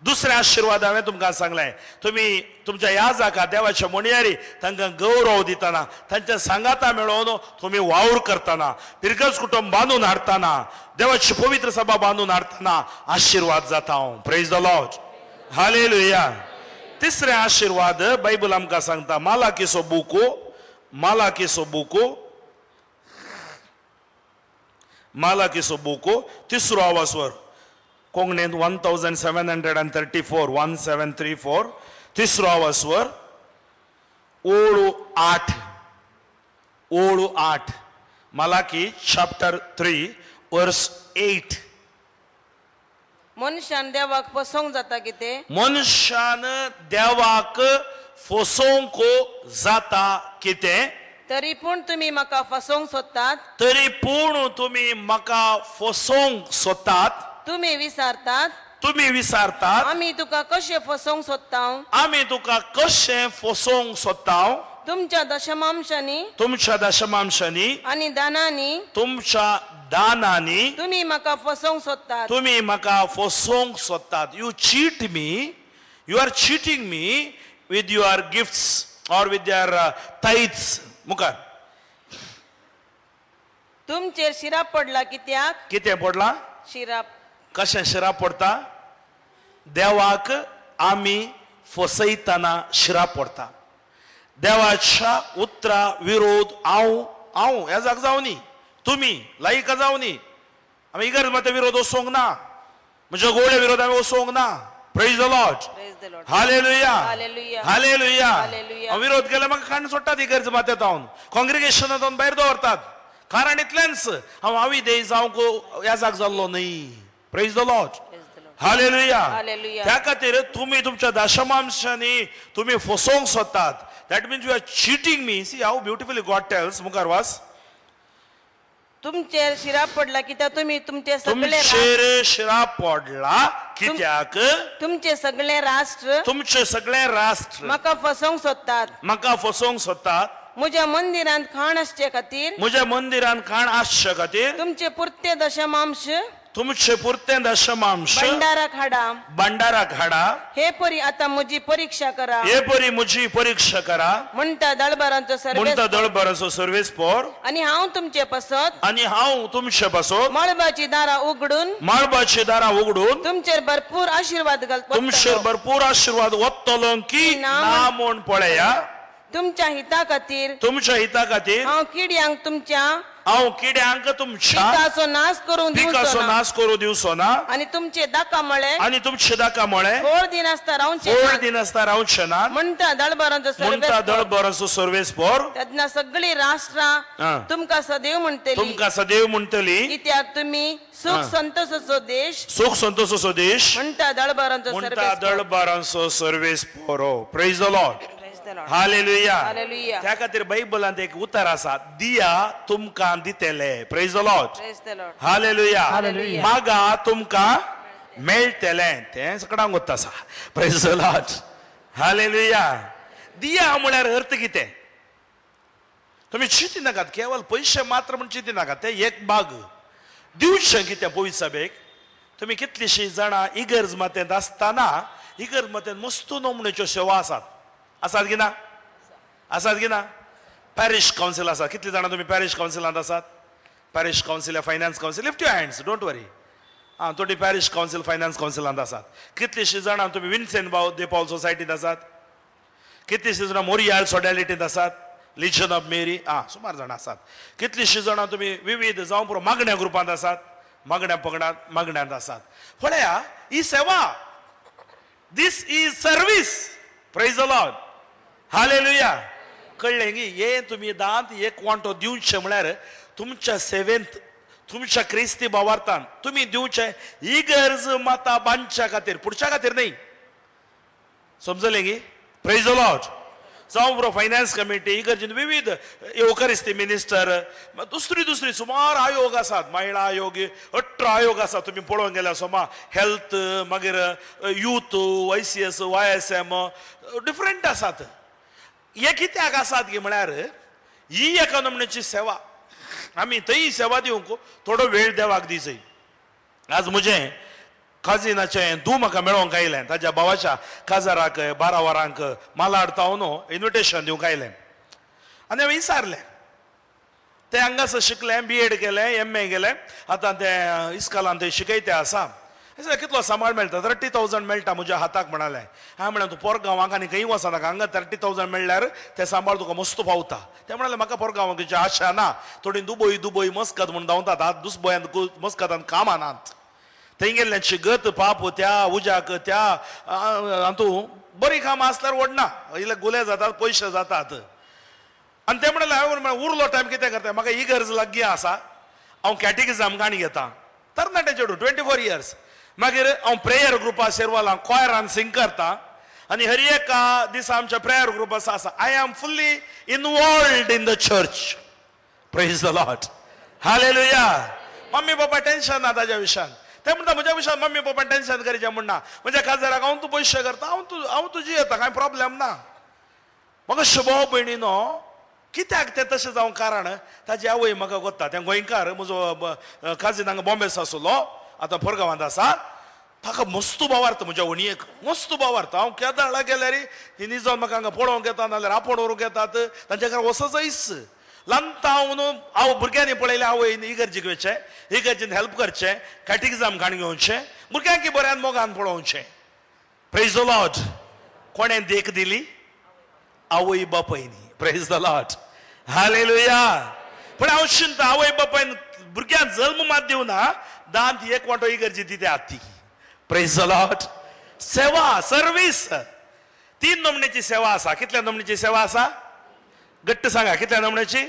दुसरे आशिर्वाद हांवें तुमकां सांगलें, तुमी तुमच्या ह्या जाका देवाच्या म्हणयारी तांकां गौरव दितना, तांच्या सांगाता मेळोवन तुमी वावर करतना, पिरगज कुटुंब बांदून हाडटना, देवाची पवित्र सभा बांदून हाडटना आशिर्वाद जाता हांव. Praise the Lord. Hallelujah. तिसरे आशिर्वाद बायबल आमकां सांगता, मालाकीचो बुको, मालाकीचो बुको, मालाकीचो बुको तिसरो आवाजवर कोंकणींत 1734, 1734, तिसरो आवाजवर ओळू 8, ओळू 8, मालाकी चॅप्टर 3 वर्स 8. मनशान देवाक फसोवंक जाता कितें? मनशान देवाक फसोवंक जाता कितें? तरी पूण तुमी म्हाका फसोवंक सोदतात. तरी पूण तुमी म्हाका फसोवंक सोदतात. तुमी विसारतात. तुमी विसारतात. आमी तुका कशें फसोवंक सोदता? आमी तुका कशें फसोवंक सोदता? तुमच्या दशमांशांनी, तुमच्या दशमांशांनी आनी दानांनी, तुमच्या दानांनी तुमी म्हाका फसोवंक सोदतात. तुमी म्हाका फसोवंक सोदतात. You cheat me, you are cheating me with your gifts or with your tithes. मुखार तुमचेर शिराप पडला कित्याक? कितें पडला? शिराप. कशें शिराप पडटा? देवाक आमी फसयतना शिराप पडटा. देवाच्या उतरा विरोध हांव हांव ह्या जाग जावनी, तुमी लायक जावनी. आमी इगर्ज मात विरोध वचोंक ना, म्हज्या गोळे विरोध आमी वचोंक ना. Praise the Lord. Hallelujah. Hallelujah. हांव विरोध केल्यार म्हाका खाण सोडटात इगर्ज मात्यात हांव, कॉंग्रिगेशनांत हांव भायर दवरतात. कारण इतलेंच हांव आवी जावंक ह्या जाग जाल्लो न्हय. Praise the Lord. Hallelujah. त्या खातीर तुमी तुमच्या दशमांशांनी तुमी फसोवंक सोदतात. That means you are cheating me. See how beautifully God tells. मुखार वास. तुमचेर शिराप पडला कित्याक? तुमी तुमचे सगळे, तुमचेर शिराप पडला कित्याक? तुमचे सगळे राष्ट्र, तुमचे सगळे राष्ट्र म्हाका फसोवंक सोदतात. म्हाका फसोवंक सोदतात. म्हज्या मंदिरांत खाण आसचे खातीर, म्हज्या मंदिरांत खाण आसचे खातीर तुमचे पुरते दशमांश, तुमचे पुरते दशमांश भंडाराक हाडा, भंडाराक हाडा. हे परी आता म्हजी परीक्षा करा, हे परी म्हजी परीक्षा करा. म्हणटा दळभरांचो सर्वेस, म्हणटा दळभरांचो सर्वेस पोर. आनी हांव तुमचे पासत, आनी हांव तुमचे पासत मळबाची दारां उगडून, मळबाची दारां उगडून तुमचेर भरपूर आशिर्वाद घालतलो, तुमचेर भरपूर आशिर्वाद वतलो की ना म्हूण पळया. तुमच्या हिता खातीर, तुमच्या हिता खातीर हांव किड्यांक तुमच्या, हांव किड्यांक तुमच्या पिकाचो नाश करूंक पिकाचो नाश करूंक दिवचो ना. आनी तुमचे दाका मळे, आनी तुमचे दाका मळे फोळ दिनासता रावचे, फोळ दिनासता रावचे ना. म्हणटा दळभरांचो सर्वेस, म्हणटा दळभरांचो सर्वेस पोर. तेन्ना सगळी राष्ट्रां तुमकां सदैव म्हणटली, तुमकां सदैव म्हणटली, कित्याक तुमी सुख संतोषाचो देश, सुख संतोषाचो देश. म्हणटा दळभरांचो, म्हणटा दळभरांचो Sarves पोरो. Praise the Lord. Hallelujah. त्या खातीर बायबलांत एक उतर आसा, दिया तुमकां दितले. Praise the Lord. Hallelujah. मागा तुमकां मेळटले. तें सगळ्यांक गोत्त आसा. Praise the Lord. Hallelujah. दिया म्हळ्यार अर्थ कितें? तुमी चिंती नाकात, केवळ पयशे मात्र म्हूण चिंती नाकात, तें एक भाग. दिवचें कितें पयस सभेक? तुमी कितलींशीं जाणां इगर्ज मातेंत आसतना इगर्ज मातेंत मस्त नोमणेच्यो सेवा आसात. आसात की ना? आसात की ना? पॅरिश कावन्सील आसा. कितली जाणां तुमी पॅरिश कावन्सिलांत आसात? पॅरिश कावन्सील या finance council, lift your hands, don't worry. आं, थोडी पॅरिश कावन्सील फायनान्स कावन्सिलांत आसात. कितलींशीं जाणां तुमी विन्सेंट दे पावल सोसायटींत आसात. कितलींशीं जाणां मोरियाल सोडॅलिटींत आसात, लिजन ऑफ मेरी. आं, सुमार जाणां आसात. कितलींशीं जाणां तुमी विविध जावं पुरो मागण्या ग्रुपांत आसात, मागण्या पंगडांत, मागण्यांत आसात. पळया ही सेवा, this is service. Praise the Lord. Hallelujah. कळ्ळें की हे तुमी दांत एक वांटो दिवचें म्हळ्यार तुमच्या सेवेंत, तुमच्या क्रिस्ती भावार्थान तुमी दिवचें इगर्ज माता बांदच्या खातीर, पुढच्या खातीर न्ही. समजलें की? Praise the Lord. जावं बरो फायनान्स कमिटी, इगर्जेन विविध येवकारिस्ती मिनिस्टर, दुसरी दुसरी सुमार आयोग आसात. महिला आयोग, 18 आयोग आसात. तुमी पळोवंक गेल्यार सोमा हेल्थ, मागीर youth, Y C S, Y S M, different आसात. हे कित्याक आसात की म्हळ्यार ही एका नमण्याची सेवा. आमी थंय सेवा दिवंक थोडो वेळ देवाक दी जाय. आज म्हजें काजिनाचें दू म्हाका मेळोवंक आयलें, ताज्या भावाच्या काजाराक 12 वरांक मालाड तावन इन्विटेशन दिवंक आयलें आनी हांवें विचारलें. तें हांगासर शिकलें, बी एड केलें, एम ए केलें, आतां तें इस्कॉलान थंय शिकयते आसा. कितलो सांबाळ मेळटा? 30,000 मेळटा म्हज्या हाताक म्हणालें. हांवें म्हणलें तूं पोरगांवांक आनी खंय वचनाका, हांगा 30,000 मेळ्ळ्यार तें सांबाळ तुका मस्त पावता. तें म्हणालें म्हाका पोरगांवांक आशा ना, थोडी दुबय दुबय मस्कत म्हूण धांवतात, आतां दुसबोयांत मस्कतान कामां नात, थंय गेल्ल्यांची गत पाप त्या उज्याक त्या हातूं बरीं कामां आसल्यार व्हडना, इल्ले गुले जातात, पयशे जातात. आनी तें म्हणलें हांवें म्हणलें उरलो टायम कितें करता, म्हाका इगर्ज लागीं आसा, हांव कॅटिकिजम गाणी घेता, तरणाटे चेडूं 24 इयर्स. मागीर हांव प्रेयर ग्रुपा शेरवालां कॉयरान सिंग करता आनी हर एका दिसा आमच्या प्रेयर ग्रुप आसा. I am fully involved in the church. Praise the Lord, hallelujah. Mummy papa tension ना ताज्या विशयान. ते म्हणटा म्हज्या विशयान मम्मी पप्पा टेन्शन करीचें म्हणना, म्हज्या काजाराक हांव तूं पयशे करता, हांव तुजी येता, कांय प्रॉब्लेम ना. म्हाका शुभो भयणीनो कित्याक तें तशें जावंक कारण ताजी आवय म्हाका गोत्ता. तें गोंयकार, म्हजो काजीन हांगा बॉम्बे आसलो, आतां पोरगांवांत आसा. ताका मस्त बावार्थ म्हज्या वणयेक मस्त बावार्थ. हांव केदाळा गेल्यार ती निजोन म्हाका हांगा पळोवंक येता, नाजाल्यार आपोवन व्हरूंक येतात, तांच्या घरा वचजयच. ल्हानता हांव हांव भुरग्यांनी पळयलें आवयन इगर्जीक वचचें, इगर्जीन हेल्प करचें, कॅटिकिजम काण घेवचें, भुरग्यांक बऱ्यान मोगान पळोवचें. Praise the Lord. कोणें देख दिली? आवय बापायनी. Praise the Lord, hallelujah. पूण हांव चिंता आवय बापायन भुरग्यांक जल्म मात दिवना, दांत एक वांटो इगर्जी दी त्या ती. Praise the Lord. सेवा, सर्वीस, 3 नमण्याची सेवा आसा. कितल्या नमण्याची सेवा आसा? घट्ट सांगा, कितल्या नमण्याची?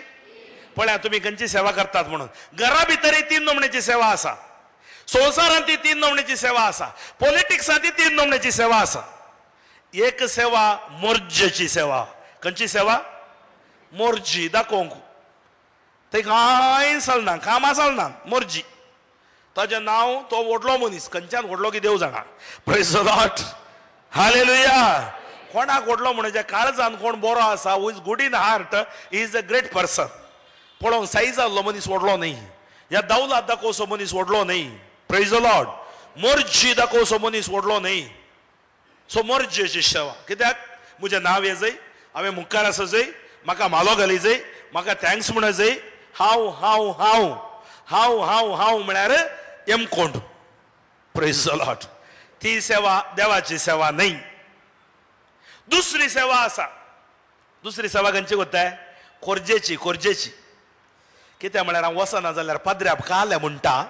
पळया तुमी खंयची सेवा करतात म्हणून. घरा भितरय 3 नमण्याची सेवा आसा, संवसारांत ती 3 नमण्याची सेवा आसा, पॉलिटिक्सांत ती 3 नमण्याची सेवा आसा. एक सेवा मोर्जेची सेवा. खंयची सेवा? मोर्जी दाखोवंक, थंय कांय चलना, कामां चलना, मोर्जी. ताजें नांव तो व्हडलो मनीस, खंयच्यान व्हडलो की देव जाणा. Praise the Lord, hallelujah. कोणाक व्हडलो म्हणचे काळजान कोण बरो आसा, who is good in heart is a great person. पळोवंक साईज जाल्लो मनीस व्हडलो न्हय, ह्या दावलात दाखोवचो मनीस व्हडलो न्हय. Praise the Lord. मोर्जी दाखोवचो मनीस व्हडलो न्हय. सो मोर्जेची सेवा कित्याक? म्हजें नांव ये जाय, हांवें मुखार आसा जाय, म्हाका म्हालो घाली जाय, म्हाका thanks म्हणा जाय. हांव हांव हांव हांव हांव हांव म्हळ्यार एमकोंड. Praise the Lord. ती सेवा देवाची सेवा न्हय. दुसरी सेवा आसा. दुसरी सेवा खंयची कोत्ताय? खोर्जेची. खोर्जेची कित्याक म्हळ्यार हांव वचना जाल्यार पाद्र्याप काल्या म्हणटा,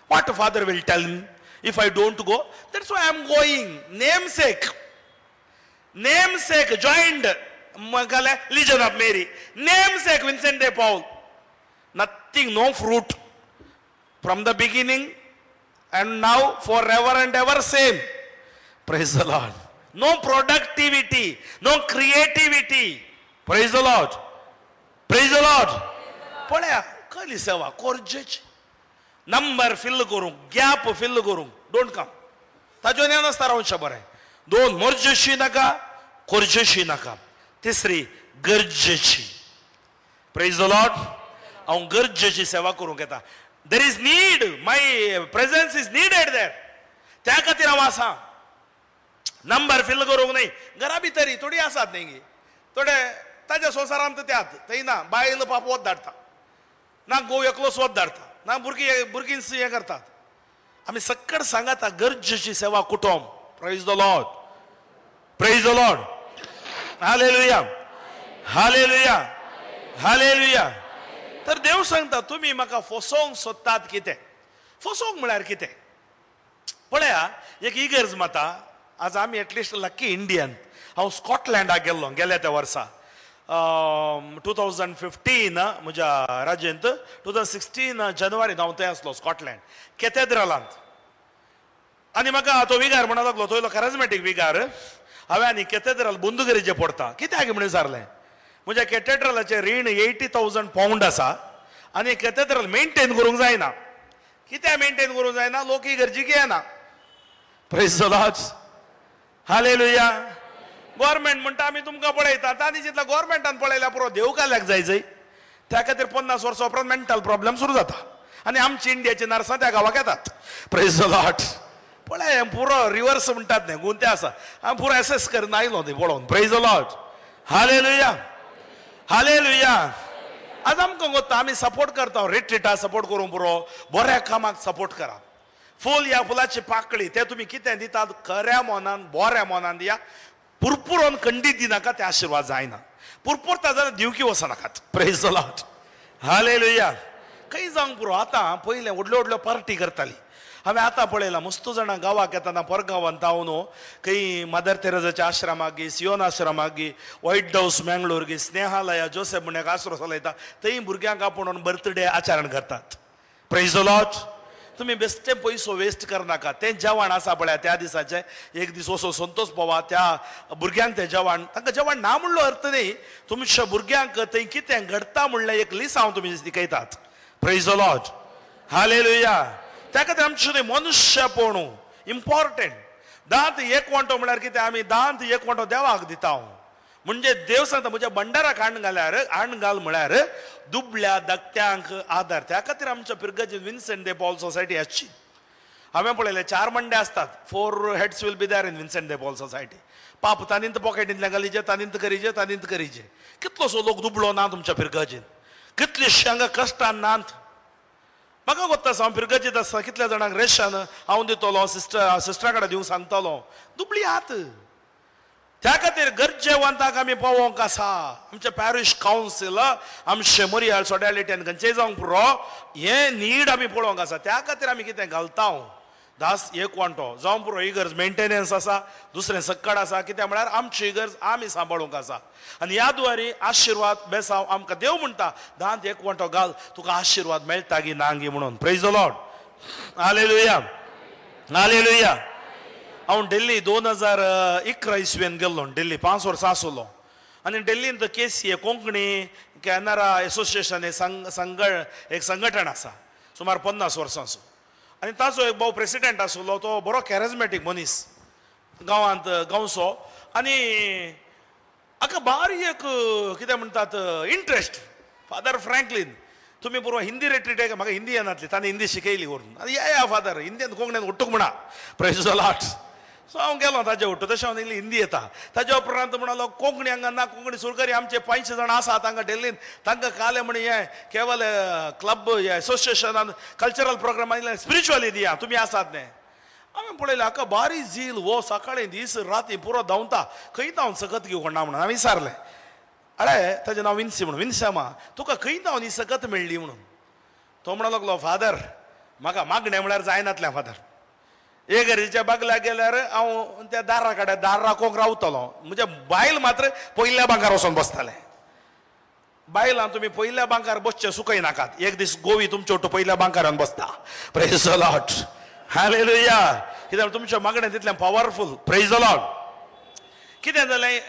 what father will tell me if I don't go, that's why I am going. Name sake, name sake joined Legion of Mary, name sake Vincent de Paul, nothing, no fruit from the beginning and now for ever and ever same. Praise the Lord. No productivity, no creativity. Praise the Lord, praise the Lord. पळया कसली सेवा? कोर्जेची. Number fill करूंक, gap fill करूंक, don't come. ताज्यो ज्ञान आसता रावचें बरें. 2 मोर्जेशी नाका, कोर्जेशी नाका. तिसरी गरजेची. Praise the Lord. हांव गरजेची सेवा करूंक येता. There is need, my presence is needed there, त्या खातीर हांव आसा. नंबर फिल करूंक न्हय. घरा भितरी थोडी आसात न्ही गे, थोडे ताज्या संवसारांत त्यात थंय ना, बायल पाप वत धाडटा ना, घोव एकलोच वत धाडटा ना, भुरगीं भुरगीं हें करतात. आमी सक्कड सांगाता गरजेची सेवा कुटुंब. Praise the Lord, praise the Lord, hallelujah, hallelujah, hallelujah. तर देव सांगता तुमी म्हाका फसोवंक सोदतात. कितें फसोवंक म्हळ्यार कितें? पळया एक इगर्ज माता. आज आमी एटलिस्ट लकी इंडियन. हांव स्कॉटलँडाक गेल्लो गेल्या त्या वर्सा 2015 म्हज्या राज्यांत, 2016 जानेवारींत हांव थंय आसलो स्कॉटलँड कॅथेड्रलांत. आनी म्हाका तो विगार म्हणा लागलो, तो कॅरिज्मॅटीक विगार. हांवें आनी कॅथेड्रल बंद करचें पडटा कित्याक म्हणून विचारलें. म्हज्या कॅथेड्रलाचें रीण 80,000 पावंड आसा आनी कॅथेड्रल मेनटेन करूंक जायना. कित्याक मेनटेन करूंक जायना? लोक इगर्जीक येना. Praise the Lord, hallelujah. Government म्हणटा आमी तुमकां पळयता, तांणी जितला गोवोरमेंटान पळयल्या पुरो, देव काल्याक जाय जाय. त्या खातीर 50 वर्सां उपरांत मेंटल प्रॉब्लेम सुरू जाता आनी आमची इंडियाची नर्सां त्या गांवाक येतात. Praise the Lord. पळय पुरो रिवर्स म्हणटात न्ही, गुंते आसा, हांव पुरो एसेस करून आयलो ती पळोवन. Praise the Lord. Hallelujah, hallelujah. आज आमकां गोत्ता आमी सपोर्ट करता, रिट्रिटा सपोर्ट करूंक पुरो, बऱ्या कामाक सपोर्ट करा. फूल ह्या फुलाची पाकळी ते तुमी कितें दितात खऱ्या मनान बऱ्या मनान दिया, पुरपुरोन खंडीत दिनाका, ते आशिर्वाद जायना. पुरपुरता जाल्यार दिवकी वचनाकात. Praise the Lord. Hallelujah. खंय जावंक पुरो. आतां पयलें व्हडल्यो व्हडल्यो पार्टी करताली. हांवें आतां पळयलां मस्त जाणां गांवाक येतना परगांवान तावन खंय मदर तेरेजाच्या आश्रमाक गी, सियोन आश्रमाक गी, व्हायट हावस मँगलोर गी, स्नेहालया जोसेफ म्हण एक आश्रो चलयता, थंय भुरग्यांक आपोवन बर्थडे आचरण करतात. Praise the Lord. तुमी बेश्टे पयसो वेस्ट करनाका. तें जेवण आसा पळया त्या दिसाचें, एक दीस वचो संतोष पोवा त्या भुरग्यांक तें जेवण, तांकां जेवण ना म्हणलो अर्थ न्ही, तुमच्या भुरग्यांक थंय कितें घडटा म्हणलें एक लिसांव तुमी शिकयतात. Praise the Lord. Hallelujah. त्या खातीर आमचें मनुष्यपण इम्पॉर्टंट. दांत एक वांटो म्हळ्यार कितें, आमी दांत एक वांटो देवाक दिता. म्हणजे देव सांगता म्हज्या भंडाराक हाण घाल्यार, हाण घाल म्हळ्यार दुबळ्या धाकट्यांक आदार. त्या खातीर आमच्या पिरगर्जेन विन्सेंट दे पॉल सोसायटी आसची. हांवें पळयलें 4 मंडे आसतात, 4 heads will be there in Vincent de Paul society. पाप तानींत पॉकेटींतल्यान घालीचे, तानींत करीचे, तानींत करीचे. कितलोसो लोक दुबळो ना तुमच्या पिरगर्जेन, कितलीशी हांगा कश्टान नात. म्हाका गोत्ता आसा हांव पिरगर्जेंत आसता, कितल्या जाणांक रेशन हांव दितलो, सिस्टरा कडेन दिवंक सांगतलो. दुबळी हात. त्या खातीर गरजेवंताक आमी पावोवंक आसा. आमचें पॅरिश कावन्सील, आमचें मोरियल सोडॅलिटीन खंयचेय जावंक पुरो, हें नीड आमी पळोवंक आसा. त्या खातीर आमी कितें घालता, दास एक वांटो जावं पुरो. इगर्ज मेंटेनन्स आसा, दुसरें सक्कड आसा. कितें म्हळ्यार आमची इगर्ज आमी सांबाळूंक आसा. आनी ह्या द्वारी आशिर्वाद बेसांव आमकां देव म्हणटा, दांत एक वांटो घाल, तुका आशिर्वाद मेळटा गी ना गी म्हणून. Praise the Lord. Hallelujah, hallelujah. हांव दिल्ली 2011 इसवेन गेल्लो, दिल्ली 5 वर्सां आसलो. आनी दिल्लींत K C A Konkani Canara association एक संघटन आसा, सुमार 50 वर्सांचो. आनी ताचो एक भाव प्रेसिडेंट आसलो, तो बरो कॅरिजमॅटीक मनीस, गांवांत गांवचो. आनी हाका बारी एक कितें म्हणटात इंट्रस्ट. फादर फ्रँकलीन, तुमी पुरो हिंदी रिट्रीट आहे, म्हाका हिंदी येनातली, ताणें हिंदी शिकयली व्हरून. आनी या या फादर हिंदीन कोंकणीन उट्टूक म्हणा. Praise the Lord. सो हांव गेलो ताजे उट्टू, तशें हांव इल्ली हिंदी येता. ताज्या उपरांत म्हणालो कोंकणी हांगा ना, कोंकणी सुरकरी आमचे 500 जाणां आसात हांगा दिल्लीन, तांकां कालें म्हण हें केवल क्लब एसोसिएशनान कल्चरल प्रोग्राम आयले, स्पिरिच्युअली दिया तुमी आसात न्ही. हांवें पळयलें हाका बारी झील, हो सकाळीं दीस राती पुरो धांवता, खंय धांवन सकत घेवंक ना म्हणून हांवें विचारलें. अरे ताजें नांव विन्सी म्हणून, विन्सामा तुका खंय धांवन ही सकत मेळ्ळी म्हणून. तो म्हणूंक लागलो, फादर म्हाका मागणें म्हळ्यार जायनातलें फादर. एक गरजेच्या बागल्याक गेल्यार हांव त्या दारा कडेन दार राखोवंक रावतलो, म्हज्या बायल मात्र पयल्या बांकार वचोन बसतालें. बायलां तुमी पयल्या बांकार बसचें सुकयनाकात, एक दीस गोवी तुमचे वटू पयल्या बांकारान बसता. Praise the Lord. Hallelujah. कित्याक तुमच्या मागणें तितलें पावरफूल. Praise the Lord. कितें जालें,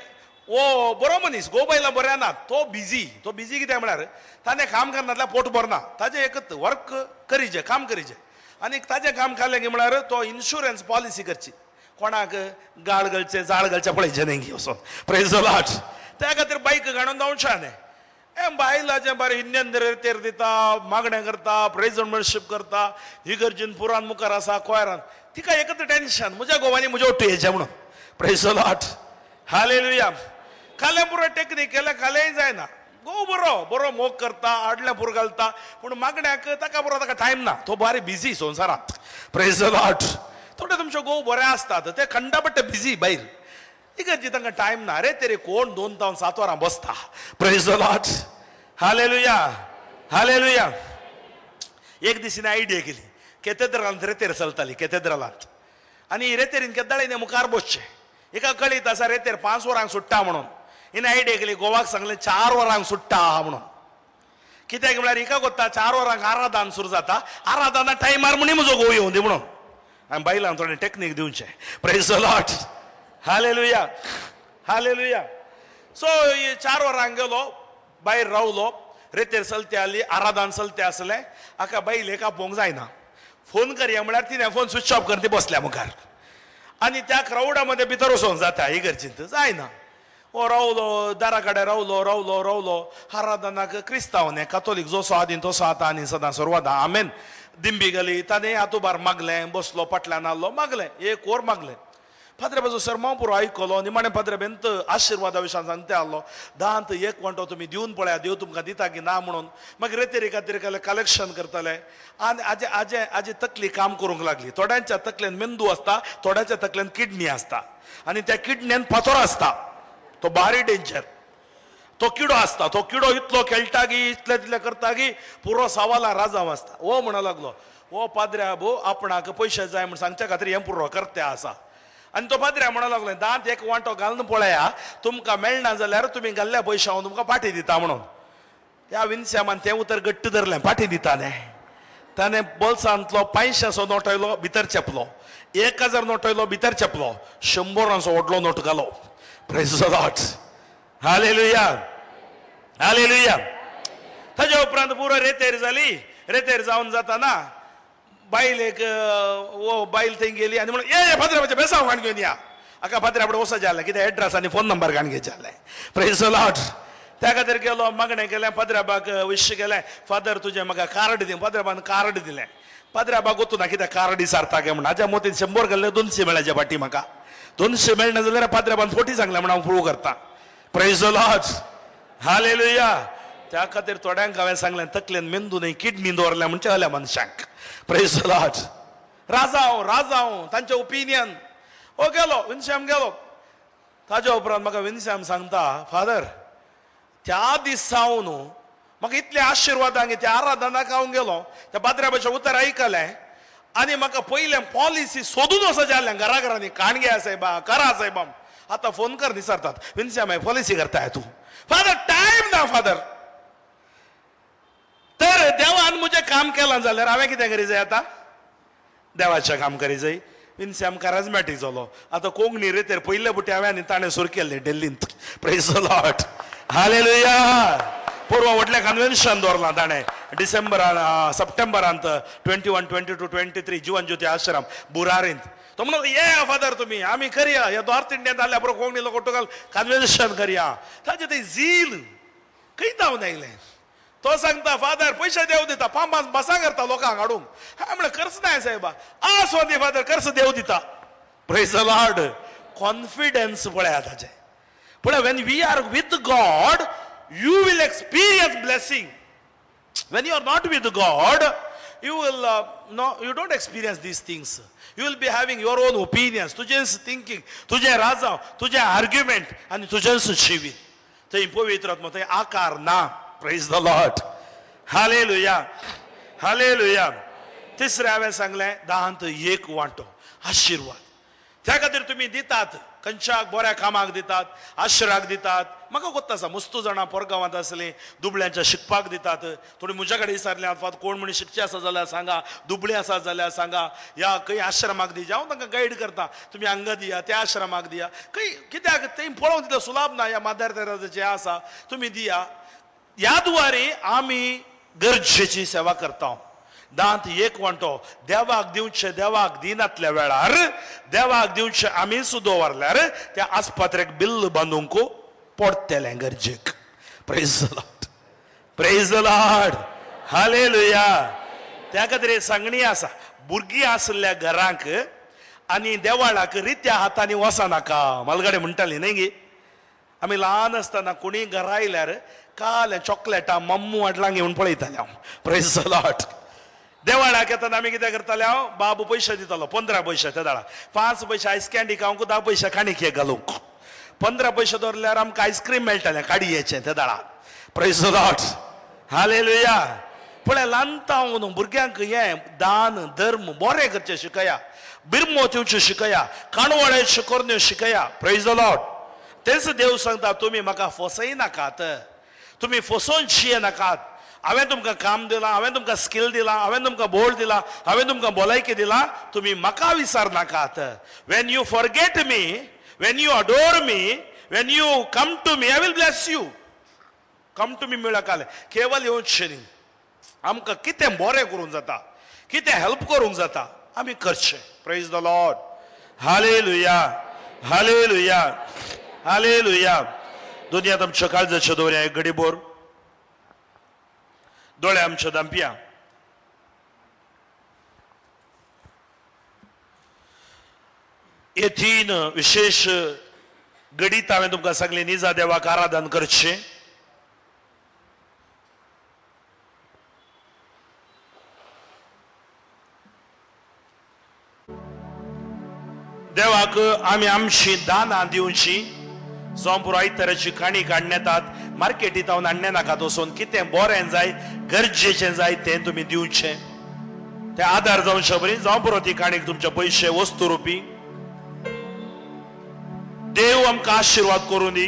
ओ बरो मनीस, गो बायलां बऱ्या ना, तो बिजी. तो बिजी कित्याक म्हळ्यार ताणें काम करनातल्यार पोट भरना, ताजें एकच वर्क करीचें, काम करीचें. आनी ताजें काम काडलें की म्हळ्यार तो इन्शुरन्स पॉलिसी करची, कोणाक गाळ घालचें जाळ घालचें पळयचें न्ही वचोन. Praise the Lord. त्या खातीर बायक घाणून धांवचें न्ही. हें बायलाचें बरें इंडियन रेतेर दिता, मागणें करता, प्रेज एंड वर्शीप करता, इगर्जीन पुरान मुखार आसा, कोयरान. तिका एकच टेन्शन, म्हज्या गोवांनी म्हज्या ओट्टू येचें म्हणून. Praise the Lord. Hallelujah. कालें पुरो टेक्नीक केल्यार कालेंय जायना. गो बरो बरो मोग करता, आडलें पुरो घालता, पूण मागण्याक ताका बरो ताका टायम ना, तो बारी बिजी संवसारांत. Praise the Lord. थोडे तुमचे गो बरे आसतात ते खंडापट्टे बिजी भायर, इगर्जी तांकां टायम ना. अरे तेरे कोण 2 तावन 7 वरां बसता. Praise the Lord. Hallelujah, hallelujah. एक दीस हिणें आयडिया केली, केतेद्रालांत रेतेर चलताली, केतेद्रालांत. आनी रेतेरीन केद्दाळे मुखार बसचें, एका कळीत आसा रेतेर 5 वरांक सुट्टा म्हणून. हिणें आयडिया केली, गोवाक सांगलें 4 वरांक सुट्टा म्हणून. कित्याक म्हळ्यार हिका कोत्ता 4 वरांक आराधन सुरू जाता, आराधना टायमार म्हणी म्हजो गोव येवं दी म्हणून. आनी बायलांक थोडें टेक्नीक दिवचें. Praise the Lord. Hallelujah, hallelujah. So 4 वरांक गेलो, भायर रावलो, रेतेर चलते आसली, आराधन चलते आसलें. हाका बायल एका आपोवंक जायना, फोन करया म्हळ्यार तिणें फोन स्विच ऑफ करून ती बसल्या मुखार. आनी त्या क्रावडा मदें भितर वचोंक जाता इगर्जींत, जायना. ओ रावलो दारा कडेन रावलो रावलो रावलो आराधनाक क्रिस्तांव न्ही कातोलीक जसो आदीं तसो आतां आनी सदां सर्वादां आमेन. दिंबी घाली ताणें आतुबार मागलें बसलो फाटल्यान आहलो मागलें एक वर मागलें. पाद्रे सरमांव पुरो आयकलो निमाणें पाद्रे बेंत आशिर्वादा विशयान सांगते आहलो दांत एक वांटो तुमी दिवन पळया देव तुमकां दिता की ना म्हणून. मागीर रेतेरी खातीर कलेक्शन करतले आनी आजे आजे आजी तकली काम करूंक लागली. थोड्यांच्या तकलेन मेंदू आसता थोड्यांच्या तकलेन किडनी आसता आनी त्या किडनेन फातोर आसता तो भारी डेंजर. तो किडो आसता तो किडो इतलो खेळटा की इतले तितले करता की पुरो सवाला राजांव आसता. ओ म्हणो लागलो ओ पाद्र्या भो आपणाक पयशे जाय म्हण सांगच्या खातीर हें पुरो करते आसा. आनी तो पाद्र्या म्हणो लागलो दांत एक वांटो घालून पळया तुमकां मेळना जाल्यार तुमी घाल्ल्या पयशे हांव तुमकां पाटी दिता म्हणून. ह्या विन्स्यामान तें उतर घट्ट धरलें पाटी दिता न्ही. ताणें बोल्सांतलो 500 नोट आयलो भितर चेपलो 1000 नोट आयलो भितर चेपलो 100 व्हडलो नोट घालो. Praise the Lord. Hallelujah hallelujah. ताज्या उपरांत पुरो रेतेर जाली. रेतेर जावन जाताना बायल एक ओ बायल थंय गेली आनी म्हणून ये पाद्र्याचे बेसांव काण घेवन या हाका पाद्र्या फुडें वचपाचें जालें कितें एड्रेस आनी फोन नंबर काण घेवचें जालें. Praise the Lord. त्या खातीर गेलो मागणें केलें पाद्र्याबाक विश केलें फादर तुजें म्हाका कार्ड दी. पाद्र्याबान कार्ड दिलें. पाद्र्याबाक वतू ना कितें कार्ड विचारता काय म्हण हाज्या मोतीन 100 घाल्ले 200 मेळ्याचे फाटी म्हाका 200 मेळना जाल्यार पाद्र्याबान फोटी सांगलें म्हण हांव प्रूव करता. Praise the Lord. Hallelujah. त्या खातीर थोड्यांक हांवें सांगलें तकलेन मेंदू न्ही किडनी दवरल्या म्हणचे हल्या मनशांक. Praise the Lord. राजांव राजांव तांचें ओपिनियन. ओ गेलो विनश्याम गेलो. ताज्या उपरांत म्हाका विनश्याम सांगता फादर त्या दिसा न्हू म्हाका इतले आशिर्वादांक त्या आराधनाक हांव गेलो त्या पाद्र्याबाचें उतर आयकलें आनी म्हाका पयलें पॉलिसी सोदून वचपाचें जालें घरा घरांनी काणगे सायबा करा सायबा आतां फोन कर विचारतात विनश्याम पॉलिसी करताय तूं फादर टायम ना फादर. तर देवान म्हजें काम केलां जाल्यार हांवें कितें करी जाय आतां देवाचें काम करी जाय. विनश्याम काराजमॅटीक जालो. आतां कोंकणी रेतेर पयले बुटे हांवें आनी ताणें सुरू केल्लें दिल्लींत. Praise the Lord. Hallelujah. पोरवा व्हडलें कन्वेन्शन दवरलां ताणें डिसेंबरान सप्टेंबरांत 21, 22, 23 जिवन ज्योती आश्रम बुरारींत. तो म्हणून ये फादर तुमी आमी करया ह्या नॉर्थ इंडियन जाल्यार बरो कोंकणी लोक टोटल कन्वेन्शन करया. ताजें तें झील खंय धांवन आयलें. तो सांगता फादर पयशे देव दिता पांच बसां करता लोकांक हाडूंक. हांवें म्हणलें खर्च नाय सायबा आसो दी फादर खर्च देव दिता. Praise the Lord. Confidence पळया ताजें पळय when we are with God you will experience blessing. When you are not with God you will no you don't experience these things. You will be having your own opinions, तुजेंच thinking, तुजें राजांव, तुजें argument आनी तुजेंच जिवीत. थंय पवित्र आत्मा थंय आकार ना. Praise the Lord. Hallelujah hallelujah. तिसरें हांवें सांगलें दांत एक वांटो आशिर्वाद. त्या खातीर तुमी दितात खंयच्याक बऱ्या कामाक दितात आश्राक दितात. म्हाका कोत्त आसा मस्तू जाणां पोरगांवांत आसलीं दुबळ्यांच्या शिकपाक दितात. थोडी म्हज्या कडेन विचारलें आतां कोण म्हण शिकचे आसा जाल्यार सांगा दुबळी आसा जाल्यार सांगा या खंय आश्रमाक दी. हांव तांकां गायड करता तुमी हांगा दिया त्या आश्रमाक दिया खंय कित्याक थंय पळोवंक तितलें सुलाभ ना ह्या मादर तेरेजाचें आसा तुमी दिया. ह्या द्वारे आमी गरजेची सेवा करता. दांत एक वांटो देवाक दिवचे देवाक दिनातल्या वेळार देवाक दिवचे आमी सुद्दां दवरल्यार त्या आस्पत्रेक बिल्ल बांदूंक पडटलें गरजेक. Praise the Lord. Praise the Lord. Hallelujah. त्या खातीर सांगणी आसा भुरगीं आसल्या घरांक आनी देवाळाक रित्या हातांनी वचनाका. मालगाडे म्हणटाली न्ही गी आमी ल्हान आसतना कोणी घरा आयल्यार काल चॉकलेटां मम्मू हाडलां घेवन पळयतालें हांव. Praise the Lord. देवाळाक येतना आमी कितें करताले हांव बाबू पयशे दितालो 15 पयशे त्या दाळा 5 पयशे आयस कँडी खावंक 10 पयशे काणिके घालूंक 15 पयशे दवरल्यार आमकां आयस्क्रीम मेळटालें काडयेचें त्या दाळा. Praise the Lord. Hallelujah. पळय ल्हानता न्हू भुरग्यांक हें दान धर्म बरें करचें शिकया बिरमो दिवच्यो शिकया काणवळ्याच्यो करण्यो शिकया. Praise the Lord. तेंच देव सांगता तुमी म्हाका फसयनाकात तुमी फसोवन शियनाकात. हांवें तुमकां काम दिलां हांवें तुमकां स्कील दिलां हांवें तुमकां बोर्ड दिलां हांवें तुमकां भलायकी दिलां तुमी म्हाका विसरनाकात. When you forget me when you adore me when you come to me I will bless you. Come to me मेळकाले केवल येवचें न्ही आमकां कितें बरें करूंक जाता कितें हेल्प करूंक जाता आमी करचें. Praise the Lord. Hallelujah hallelujah hallelujah. दुनियात आमच्या काळजाच्या दवरया एक घडीभर दोळे आमच्या दांपया. हे तीन विशेष गडीत हांवें तुमकां सांगलें निजा देवाक आराधन करचें. देवाक आमी आमची दानां दिवची. जावं पुरो आयताराची काणी काडण्यातात मार्केटींत हांव हाडणे नाकात वचून कितें बरें जाय गरजेचें जाय तें तुमी दिवचें. तें आदार जावचे बरी जावं पुरो ती काणीक तुमचे पयशे वस्तू रुपी. देव आमकां आशिर्वाद करूं दी.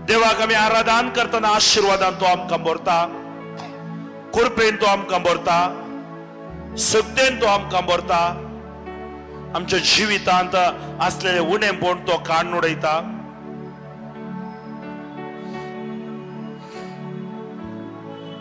देवाक आमी आराधन करतना आशिर्वादान तो आमकां भरता, कृपेन तो आमकां भरता, शक्तेन तो आमकां भरता. आमच्या जिवितांत असलेले उणेपण तो काडून उडयता.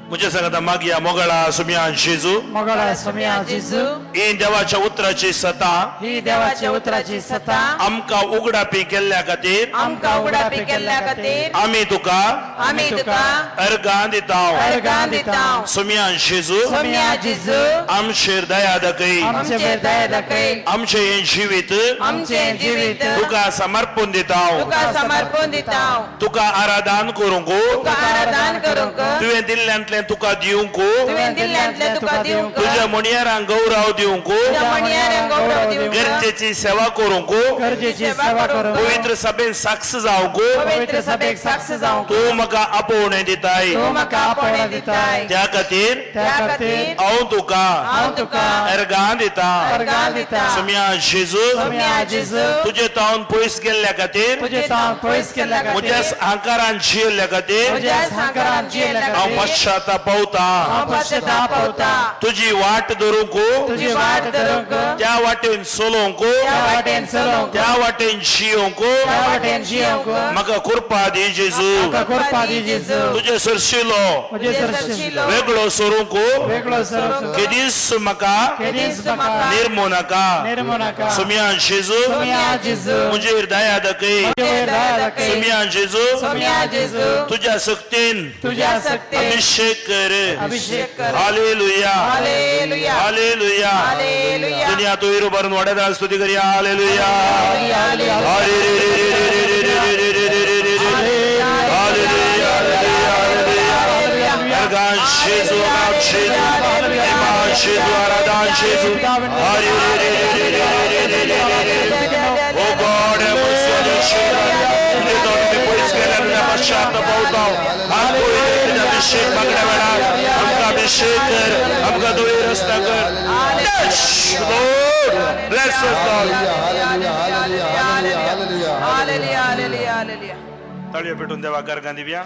म्हजे सांगता मागया मोगळा सुम्या जेजू, मोगळा सुम्या जेजू, ही देवाच्या उतराची सता, ही देवाच्या उतराची सता आमकां उगडापी केल्ल्या खातीर, आमकां उगडापी केल्ल्या खातीर आमी तुका, आमी तुका अर्गां दिता, अर्गां दिता. सुम्या जेजू, सुम्या जेजू, आमचेर दया दाखय, आमचेर दया दाखय, आमचें हें जिवीत, आमचें जीवित तुका समर्पण दिता, तुका समर्पण दिता, तुका आराधन करूंक, तुका आराधन करूंक, तुवें दिल्ल्यांतलें तुका दिवंक, तुवें दिल्ल्यांतलें तुका दिवंक, तुज्या म्हणयारांक गौरव दिवंक, तुज्या म्हणयारांक गौरव दिवंक, गरजेची सेवा करूंक, गरजेची सेवा करूंक, पवित्र सभेन साक्ष जावंक, पवित्र सभेक साक्ष जावंक, तूं म्हाका आपोवणें दिताय, तूं म्हाका आपोवणें दिताय. त्या खातीर, त्या खातीर हांव तुका, हांव तुका अर्गां दिता, अर्गां दिता. सुम्या जेजू, सुम्या जेजू, तुजे तावन पयस गेल्ल्या खातीर, तुजे तावन पयस गेल्ल्या खातीर, म्हज्या हांकारान जियेल्ल्या खातीर, म्हज्या हांकारान जियेल्ल्या खातीर हांव पश्चाताप पावता, पश्चाताप पावता. तुजी वाट धरूंक, तुजी वाट धरूंक, त्या वाटेन चलोवंक, त्या वाटेन चलोवंक, त्या वाटेन जियोवंक, त्या वाटेन जियोवंक म्हाका कृपा दी जेजू, म्हाका कृपा दी जेजू. तुजे सरशिलो, तुजे सरशिलो वेगळो सरूंक, वेगळो सरूंक, केदीच म्हाका, केदीच म्हाका निर्मू नाका, निर्मू नाका. सुम्या जेजू, सुम्या जेजू, म्हजेर दया दाखय, म्हजेर दया दाखय. सुम्या जेजू, सुम्या जेजू, तुज्या शक्तीन, तुज्या शक्तीन अभिषेक कर, अभिषेक कर. Hallelujah, hallelujah, hallelujah. हालेलुया. दुनिया तो हिरो भरून वाड्यात स्तुती करूया. हालेलुया, अभिषेक मागण्या वेळार आमकां अभिषेक कर, आमकां दोळी रस्ता कर. Lord, bless us, Lord. Hallelujah, hallelujah, hallelujah, hallelujah. ताळयो पेटून देवाक अर्गां दिवया.